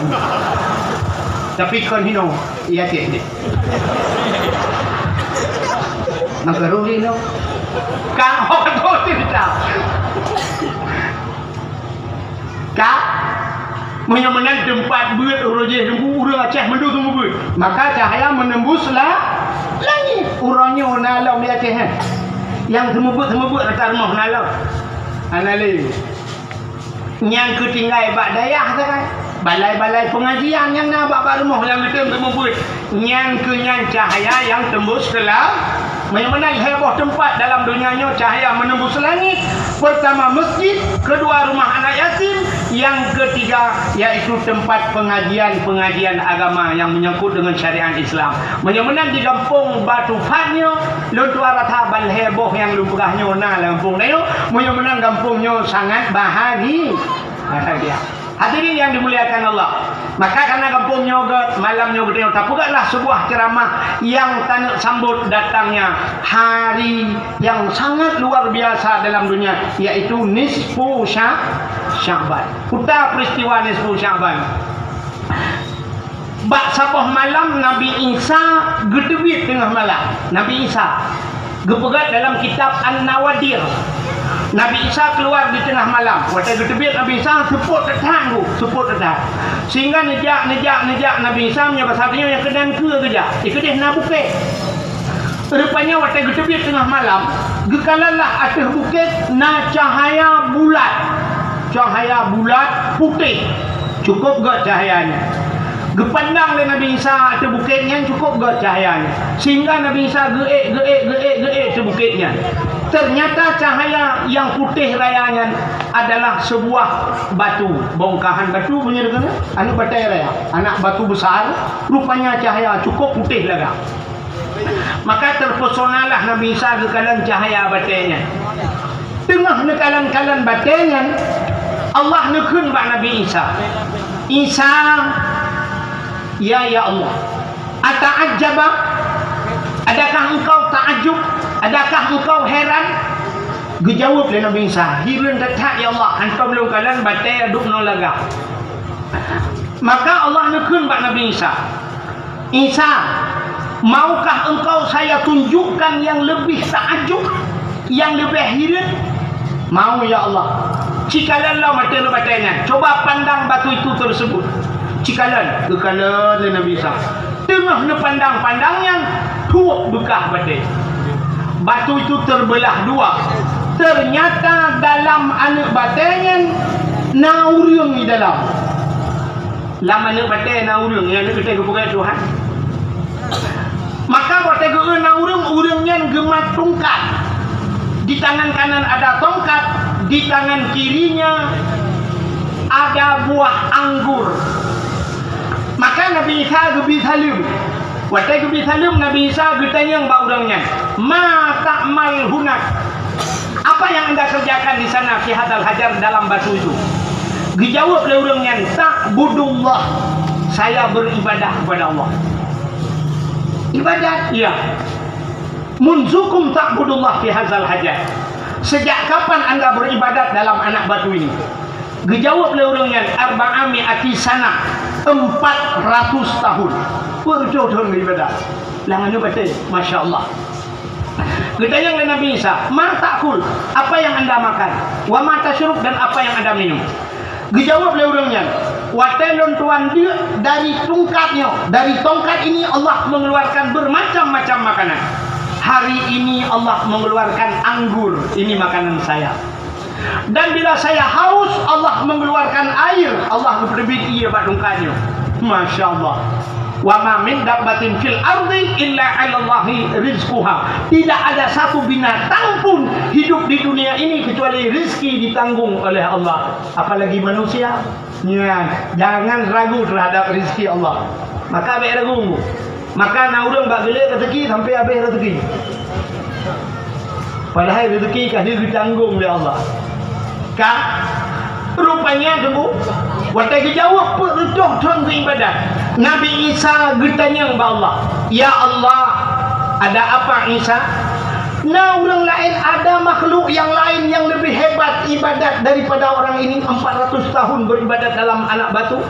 Tapi kon hino, iya Aceh ni. Maka rugi no. Ka, oh, betul cerita. Ka, meunyoe meunan teumpat beuet uroe jih nunggu ureueng Aceh mandum seumeubeuet. Maka cahaya menembus la-, langit. Uroe nyoe na lom di Aceh nyan. Nyang seumeubeuet-seumeubeuet rata rumoh na lom. Hana lé. Nyang keu tinggai bak dayah sagai. Balai-balai pengajian nyang na bak-bak rumoh nyang geutem seumeubeuet. Nyan keu nyan cahaya nyang tembus keu la-, Meunyoe meunan lhèe boh teumpat dalam donya nyoe cahya meunembus langit, pertama masjid, kedua rumah anak yatim, yang ketiga yaitu tempat pengajian-pengajian agama yang menyangkut dengan syariat Islam. Meunyoe meunan di gampông Batu Phat nyoe, lôn tuan rasa ban lhèe boh nyang lôn peugah nyoe na lam gampông nyoe. Meunyoe meunan gampông nyoe sangat bahagi-, bahagia. Hadirin yang dimuliakan Allah, maka karena gampông nyoe gèt, malam nyoe geutanyoe tapeugötlah sebuah ceramah yang taneuk sambot datangnya hari yang sangat luar biasa dalam dunia, yaitu nisfu Sya-, Sya'ban. Peue ta peristiwa nisfu Sya'ban? Bak saboh malam Nabi Isa geuteubiet teungoh malam. Nabi Isa geupeugah dalam kitab An-Nawadir. Nabi Isa keuluar di teungoh malam. Watèe geuteubiet Nabi Isa, seupôt that, Bu, seupôt that. Sehingga neujak, neujak, neujak Nabi Isa meunyoe basa tanyoe nyang keunan keue geujak. Di keudeh na bukét. Rupanya watèe geuteubiet teungoh malam, geukalon lah ateueh bukét na cahaya bulat. Cahaya bulat putéh. Cukôp gèt cahaya nyan. Geupandang lé Nabi Isa ateueh bukét nyan, cukôp gèt cahaya nyan. Sehingga Nabi Isa geuék, geuék, geuék, geuék ateueh bukét nyan. Ternyata cahaya nyang putéh raya nyan adalah sebuah batu, bongkahan batu, meunyoe keunoe, aneuk batèe raya, aneuk batu besar, rupanya cahaya cukôp putéh lagak. Maka terpesonalah Nabi Isa geukalon cahaya batèe nyan. Teungoh neukalon-kalon batèe nyan, Allah neukheun bak Nabi Isa, "Isa, ya, ya Allah, ata'ajjaba? Adakah engkau takjub? Adakah engkau heran?" Geujaweueb lé Nabi Isa, "Hireuen that-that, ya Allah, hantom lôn kalon batèe duek nyoe lagak." Maka Allah neukheun bak Nabi Isa, "Isa, maukah engkau saya tunjukkan yang lebih takjub, yang lebih hireuen?" "Mau, ya Allah." "Cikalon lom ateueh batèe nyan. Coba pandang batu itu tersebut." Cikalon, geukalon lé Nabi Isa. Teungoh neupandang-pandang nyan, trôk beukah batèe. Batu itu terbelah dua. Ternyata dalam aneuk batèe nyan na ureueng di dalam. Lam aneuk batèe na ureueng, nyang aneuk batèe geupeugah Tuhan. Maka watèe geueu na ureueng, ureueng nyan geumat tungkat. Di tangan kanan ada tongkat, di tangan kirinya ada buah anggur. Maka Nabi Isa geubi saleuem. Watèe geubi saleuem, Nabi Isa geutanyong bak ureueng nyan, "Ma ta'mal hunak?" "Apa yang anda kerjakan di sana, fi hadzal hajar, dalam batu itu?" Geujaweueb lé ureueng nyan, "Ta'budullah, saya beribadah kepada Allah." "Ibadat?" "Iya." "Munzukum ta'budullah fi hadzal hajar? Sejak kapan anda beribadat dalam anak batu ini?" Geujaweueb lé ureueng nyan, "Arba'a mi'ati sanah, empat ratus tahun." Peuet reutôh thôn geuibadat. Lam aneuk batèe, masya Allah. Geutanyong lé Nabi Isa, "Ma ta'kul?" "Apa yang anda makan? Wa ma tasyrub?" "Dan apa yang anda minum?" Geujaweueb lé ureueng nyan, "Watèe lôn tuan deuk dari tungkat nyoe, dari tongkat ini Allah mengeluarkan bermacam-macam makanan. Hari ini Allah mengeluarkan anggur, ini makanan saya. Dan bila saya haus, Allah mengeluarkan air, Allah geuteubiet ié bak tungkat nyoe." Masya Allah. "Wa ma min dabbatin fil ardi illa 'alallahi rizquha." Tidak ada satu binatang pun hidup di dunia ini kecuali rezeki ditanggung oleh Allah. Apalagi manusia. Nyan, jangan ragu terhadap rezeki Allah. Maka bèk ragu. Maka na ureueng bak geulék rezeki sampai habéh rezeki. Padahai rezeki ka geutanggong lé Allah. Ka? Rupanya, tunggu. Watèe geujaweueb peuet reutôh thôn geuibadat, Nabi Isa geutanyong bak Allah, "Ya Allah, ada apa, Isa?" "Na ureueng laén, ada makhluk nyang laén nyang leubeh hebat ibadat daripada orang ini, empat ratus tahun beribadat dalam anak batu?"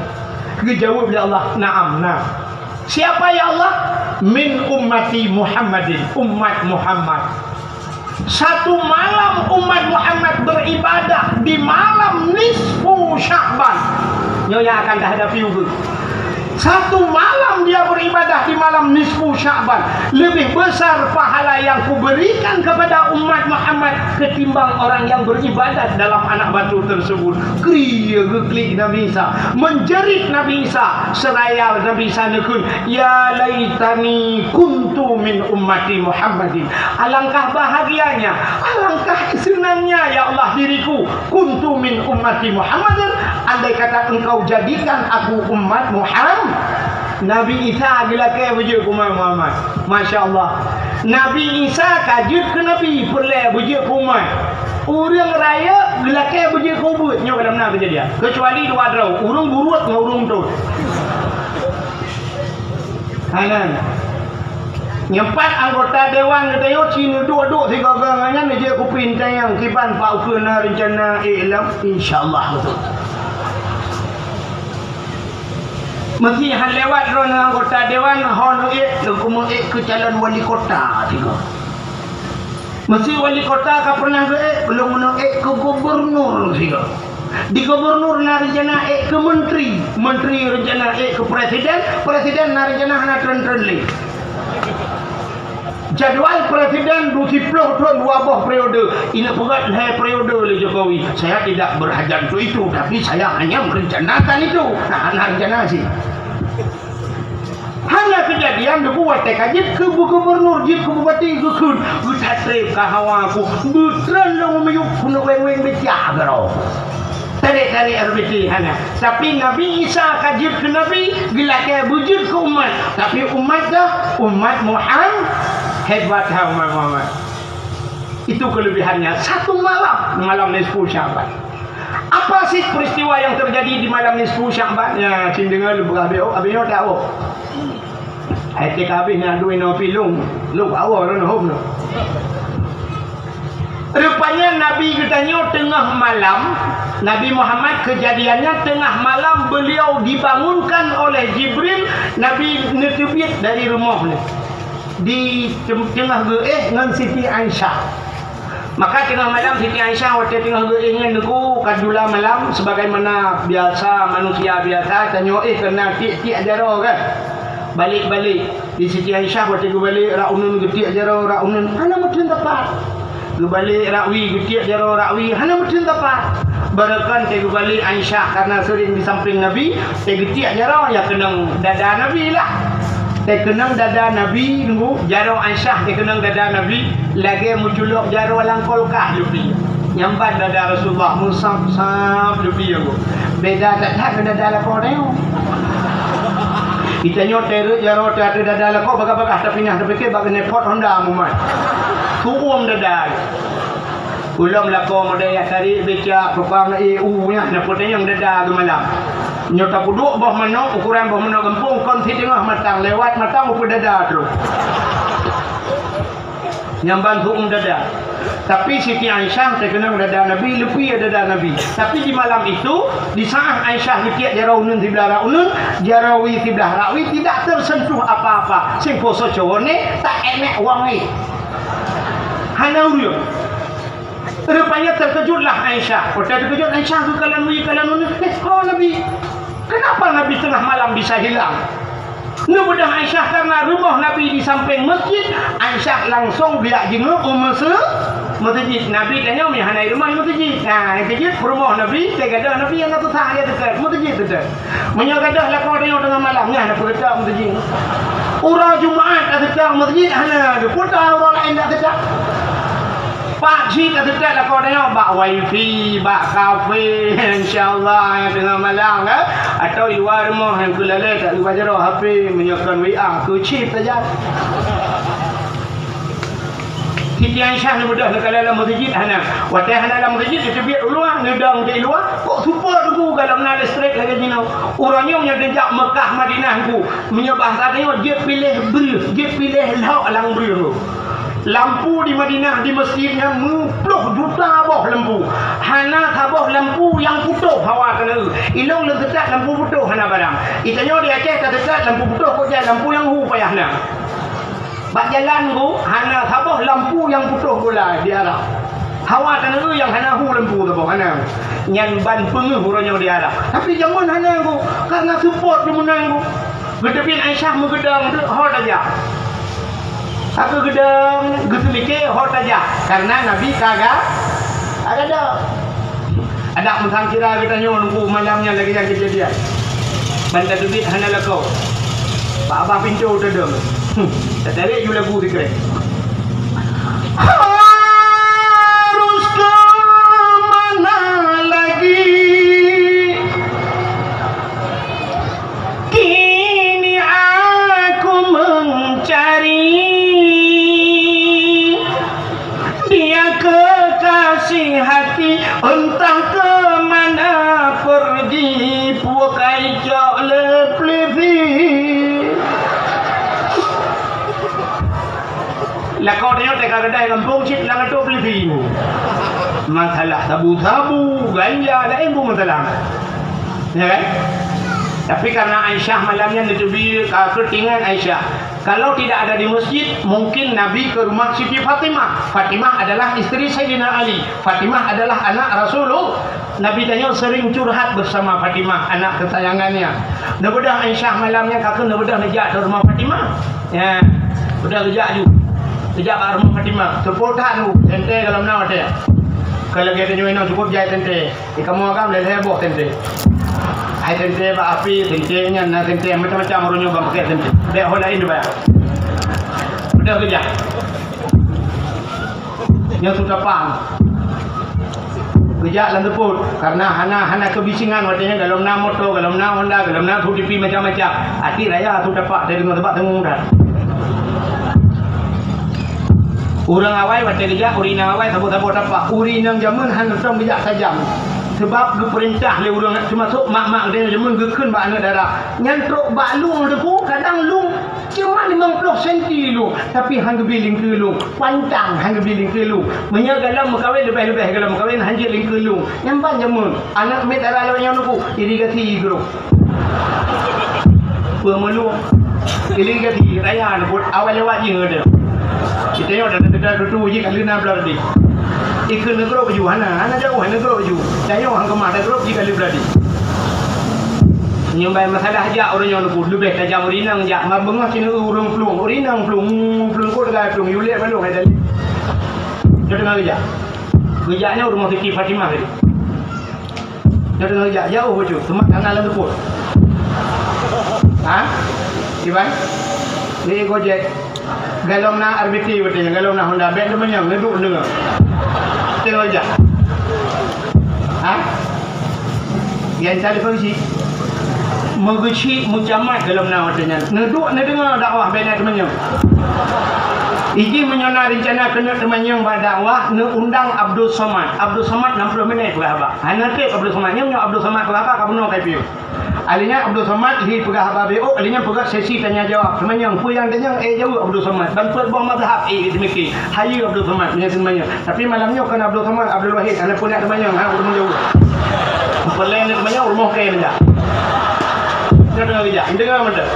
Geujaweueb lé Allah, "Na'am, na." "Siapa, ya Allah?" "Min ummati Muhammadin, umat Muhammad." Satu malam umat Muhammad beribadah di malam nisfu Sya'ban. Nyoe nyang akan tahadapi ubeut. Satu malam dia beribadah di malam nisfu Sya'ban, lebih besar pahala yang kuberikan kepada umat Muhammad ketimbang orang yang beribadat dalam anak batu tersebut. Kriya geuklik Nabi Isa, menjerit Nabi Isa, seraya Nabi Isa neukheun, "Ya laitani kuntu min ummati Muhammadin." Alangkah bahagianya, alangkah senangnya, ya Allah, diriku, kuntu min ummati Muhammadin, andai kata Engkau jadikan aku umat Muhammad. Nabi Isa geulakée beujeuet keu umat Muhammad. Masya Allah. Nabi Isa ka jeuet keu nabi, peureulée beujeuet keu umat. Ureuëng rayeuk geulakée beujeuet keu ubeut, nyoe ka na keujadian. Keucuali dua droe, ureuëng buruet ngon ureuëng beutôi. Hana. Nyoe pat anggota dewan geutanyoe ci neuduek-duek sigoe-goe ngon nyan neujeuet keu peurintah nyang kiban pak ukeue na reuncana ék lom, insya Allah beutôi. Meusé han lewat droeneuh anggota dewan, ho neuék, lôn keumeung ék keu calon wali kota sigoe. Meusé wali kota ka pernah geuék, lôn keuneuk ék keu gubernur sigoe. Di gubernur na rencana ék keu menteri, menteri rencana ék keu presiden, presiden na rencana hana treun-treun lé. Jadwal presiden dua ploh thon dua boh periode, ingat peugah lhée periode lé Jokowi. Saya tidak berhajat untuk itu, tapi saya hanya merencanakan itu. Nah, na rencana sih. Hana keujadian debu watée ka jeuet keu gubernur, jeuet keu bupati, geukheun, "Geutatréb ka hawa ku, beutreun lôn miyueb keuneuk weng-weng becak keudroe." Tarek-tarek R B T hana. Tapi Nabi Isa ka jeuet keu nabi, geulakée beujeuet keu umat. Tapi umat dah, umat Muhammad, hebat ha umat Muhammad. Itu kelebihannya. Satu malam, malam nisfu Sya'ban. Apa sih peristiwa yang terjadi di malam nisfu Sya'ban? Ya, cing deungoe leubeh abéh, abéh nyoe tahu. Hai tika habéh nyan dua inoe pi lông, lông awai lôn hom nyoe. Rupanya Nabi geutanyoe teungoh malam, Nabi Muhammad keujadiannya teungoh malam beliau dibangunkan oleh Jibril, Nabi neuteubiet dari rumoh nyoe. Di teungoh geuéh ngon Siti Aisyah. Maka teungoh malam Siti Aisyah watée teungoh geuéh nyan neuku ka jula malam, sebagaimana biasa manusia biasa, tanyoe éh keunan tiek-tiek jaroe kan. Balek-balek, di Siti Aisyah watée geubalek rak uneun geutiek jaroe rak uneun, hana meuteun tepat. Geubalek rak wie geutiek jaroe rak wie, hana meuteun tepat. Barokon teuh geubalek Aisyah karena sering di samping Nabi, teuh geutiek jaroe ya keunong dada Nabi lah. Teuh keunong dada Nabi, nunggu jaroe Aisyah teuh keunong dada Nabi, lagée meuculok jaroe lam kulkas leupie. Nyambat dada Rasulullah, meusab-sab leupie nunggu. Beda that-that ngon dada lakoe tanyoe. Geutanyoe teuh rot jaroe teuh ateueh dada lakoe bagah-bagah tapinah tapike bak keuneuk pot honda mumat. Tuom dada. Ulôn lakoe model nyang tarék becak, peupang ié u nyan, na peutanyong dada geumalam. Nyoe tapeuduek boh manok, ukuran boh manok gampông, kon siteungoh matang, lewat matang upeue dada troh. Nyang ban huköm dada. Tapi Siti Aisyah teuh keunong dada Nabi, leupie dada Nabi. Tapi di malam itu, di saat Aisyah geutiek jaroe uneun siblah rak uneun, jaroe wie siblah rak wie, tidak tersentuh apa-apa. Sing po soe cowok ni, tak enak wangi. Hana ureuëng. Rupanya terkejutlah Aisyah. Watée teukejut Aisyah geukalon wie kalon uneun, "Eh, ho Nabi? Kenapa Nabi tengah malam bisa hilang?" Neubeudôh Aisyah karena rumoh Nabi di samping masjid, Aisyah langsung geujak jingieng u meuseujid. Nabi tanyoe meuhana rumoh meuseujid. Nah, meuseujid rumoh Nabi, teugadôh Nabi nyang na susah ya teuka, meuseujid teuka. Meunyoe gadôh lakoe tanyoe teungoh malam, nyan na peureutak meuseujid. Uroe Jumat ka teutak meuseujid, hana geuputa uroe laén dak teutak. Pat cit ka teutak lakoe tanyoe bak wifi, bak kafe, insya Allah nyang teungoh malam kan. Atau i luwa rumoh nyang keu lalée tak geuba jaroe H P, meunyoe kon W A keu chip saja. Siti Aisyah neubeudôh neukalon lam meuseujid hana. Watée hana lam meuseujid, neuteubiet u luwa, neudong di luwa, kok seupôt teungku galom na listrik lagée jinoe. Uroe nyoe nyang teujak Meukah Madinah teungku, meunyoe bahasa tanyoe jeuet piléh breueh, jeuet piléh lhok lam breueh. Lampu di Madinah di masjid nyan meuploh juta boh lampu. Hana saboh lampu nyang putôh hawa keuneuk. Ilong lôn teutat lampu putôh hana barang. Itanyoe di Aceh tateutat lampu putôh kok jai lampu nyang hu payah na. Bak jalan bu, hana saboh lampu nyang putôh gulai di Arab. Hawa taneuk nyang hana hu lampu saboh hana. Nyan ban peungeuh uroe nyoe di Arab. Tapi jameun hana ku, karena support di meunang ku. Geuteubiet Aisyah meugeudong tu ho tajak. Aku geudong geuseumiké ho tajak, karena Nabi ka ga-, ka gadôh. Adak meusangkira geutanyoe nunggu malam nyan lagèe nyan keujadian. Ban tateubiet hana lakoe. Bak babah pintoe tadong. Hmm, tatarék ju lagu sikrek. Harus ke mana lagi? Kini aku mencari dia kekasih hati, entah ke mana pergi, pukai cok le plipi. Lakoe tanyoe teuka keudai gampông cit lam ateueh plipi. Masalah sabu-sabu, ganja, laén pun masalah. Ya kan? Tapi karena Aisyah malam nyan neuteubiet, ka keutingan Aisyah. Kalau tidak ada di masjid, mungkin Nabi ke rumah Siti Fatimah. Fatimah adalah istri Sayyidina Ali. Fatimah adalah anak Rasulullah. Nabi tanyoe sering curhat bersama Fatimah, anak kesayangannya. Neubeudôh Aisyah malam nyan ka keuh neubeudôh neujak di rumah Fatimah. Ya, beudôh geujak ju. Geujak bak rumah Fatimah. Teupeue that nu, teuntèe gohlom na watèe. Ka lagèe tanyoe inoe cukup jai teuntèe. Di kamoe agam lhèe-lhèe boh teuntèe. Hai teuntèe bak api, teuntèe nyan na teuntèe macam-macam ureueng nyoe ban pakèk teuntèe. Bèk ho laén dibayang. Beudôh geujak. Nyoe su tapang. Geujak lam seupôt, karena hana, hana keubisingan watèe nyan, gohlom na moto, gohlom na Honda, gohlom na su TV macam-macam. Até raya su tapak, teudeungoe sabab teungoh muda. Ureueng awai watèe geujak, ureueng inong awai saboh-saboh tapak. Ureueng inong jameun hana tom geujak tajam. Sabab geupeurintah lé ureueng, teumasok mak-mak geutanyoe jameun geukheun bak aneuk dara. Nyan trok bak lueng teuku, kadang lueng Cuma limong ploh senti lueng, tapi han geubi lingkeu lueng. Pantang han geubi lingkeu lueng. Meunyoe gohlom meukawen, leubeh-leubeh gohlom meukawen, han jeuet lingkeu lueng. Nyan ban jameun. Aneuk miet dara lawét nyoe nuku, irigasi grob. Peue meulueng? Irigasi raya nuku, awai lewat jih ngeudeuh. Kita nyoe dah, dah, dah tutu jih kali na blah tadi. Ikheun ngon grob ju, hana, hana jauh ngon grob ju. Tanyoe han keumah, dah grob jih kali blah tadi. Nyoe bai masalah jak ureueng nyoe nuku, leubeh tajam ureueng inong jak. Ma beungoh sineuk ureueng plueng, ureueng inong plueng, plueng kot teuga plueng, yue lé balong hai dalé. Nyoe teungoh geujak. Geujak nyoe rumoh Siti Fatimah tadi. Nyoe teungoh geujak, jauh bacut, seumah tanah lam seupôt. Ha? Kiban? Ni Gojek. Gohlom na R B T watèe nyan, gohlom na Honda, bèk teumanyong, neuduek neudeungoe. Teungoh jak. Ha? Nyang telefon cit. Meugeuchik meucamat gohlom na watèe nyan. Neuduek neudeungoe dakwah bèk na teumanyong. Iji meunyoe na reuncana keuneuk teumanyong bak dakwah, neuundang Abdul Somad. Abdul Somad nam ploh minèt peugah haba. Hana trép Abdul Somad. Nyoe meunyoe Abdul Somad peugah haba ka bunoe ka piôh. Ahli nyan Abdul Somad, hi peugah haba B O, ahli nyan peugah sesi tanya jawab. Teumanyong, peue nyang tanyong, eh, jaweueb Abdul Somad. Ban peuet boh mazhab, eh, teumiki. Hayeue Abdul Somad, meunyoe teumanyong. Tapi malam nyoe kon Abdul Somad, Abdul Wahid, hana peue nak teumanyong, ha, ureueng jaweueb. Peuleng nak teumanyong, rumoh kèe meujak. Nyoe teungoh geujak, deungoe mantong.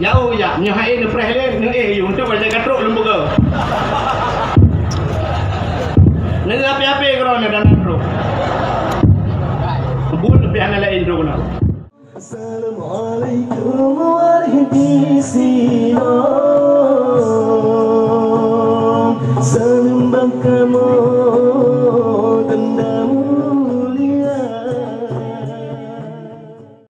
Jauh jak, nyoe hai neupreh lé, neuéh yue, untuk pada ka trok lom buka. Neu api-api keudroe nyoe dan trok. Buet leubeh hana laén trok keunoe. Assalamualaikum warahmatullahi wabarakatuh.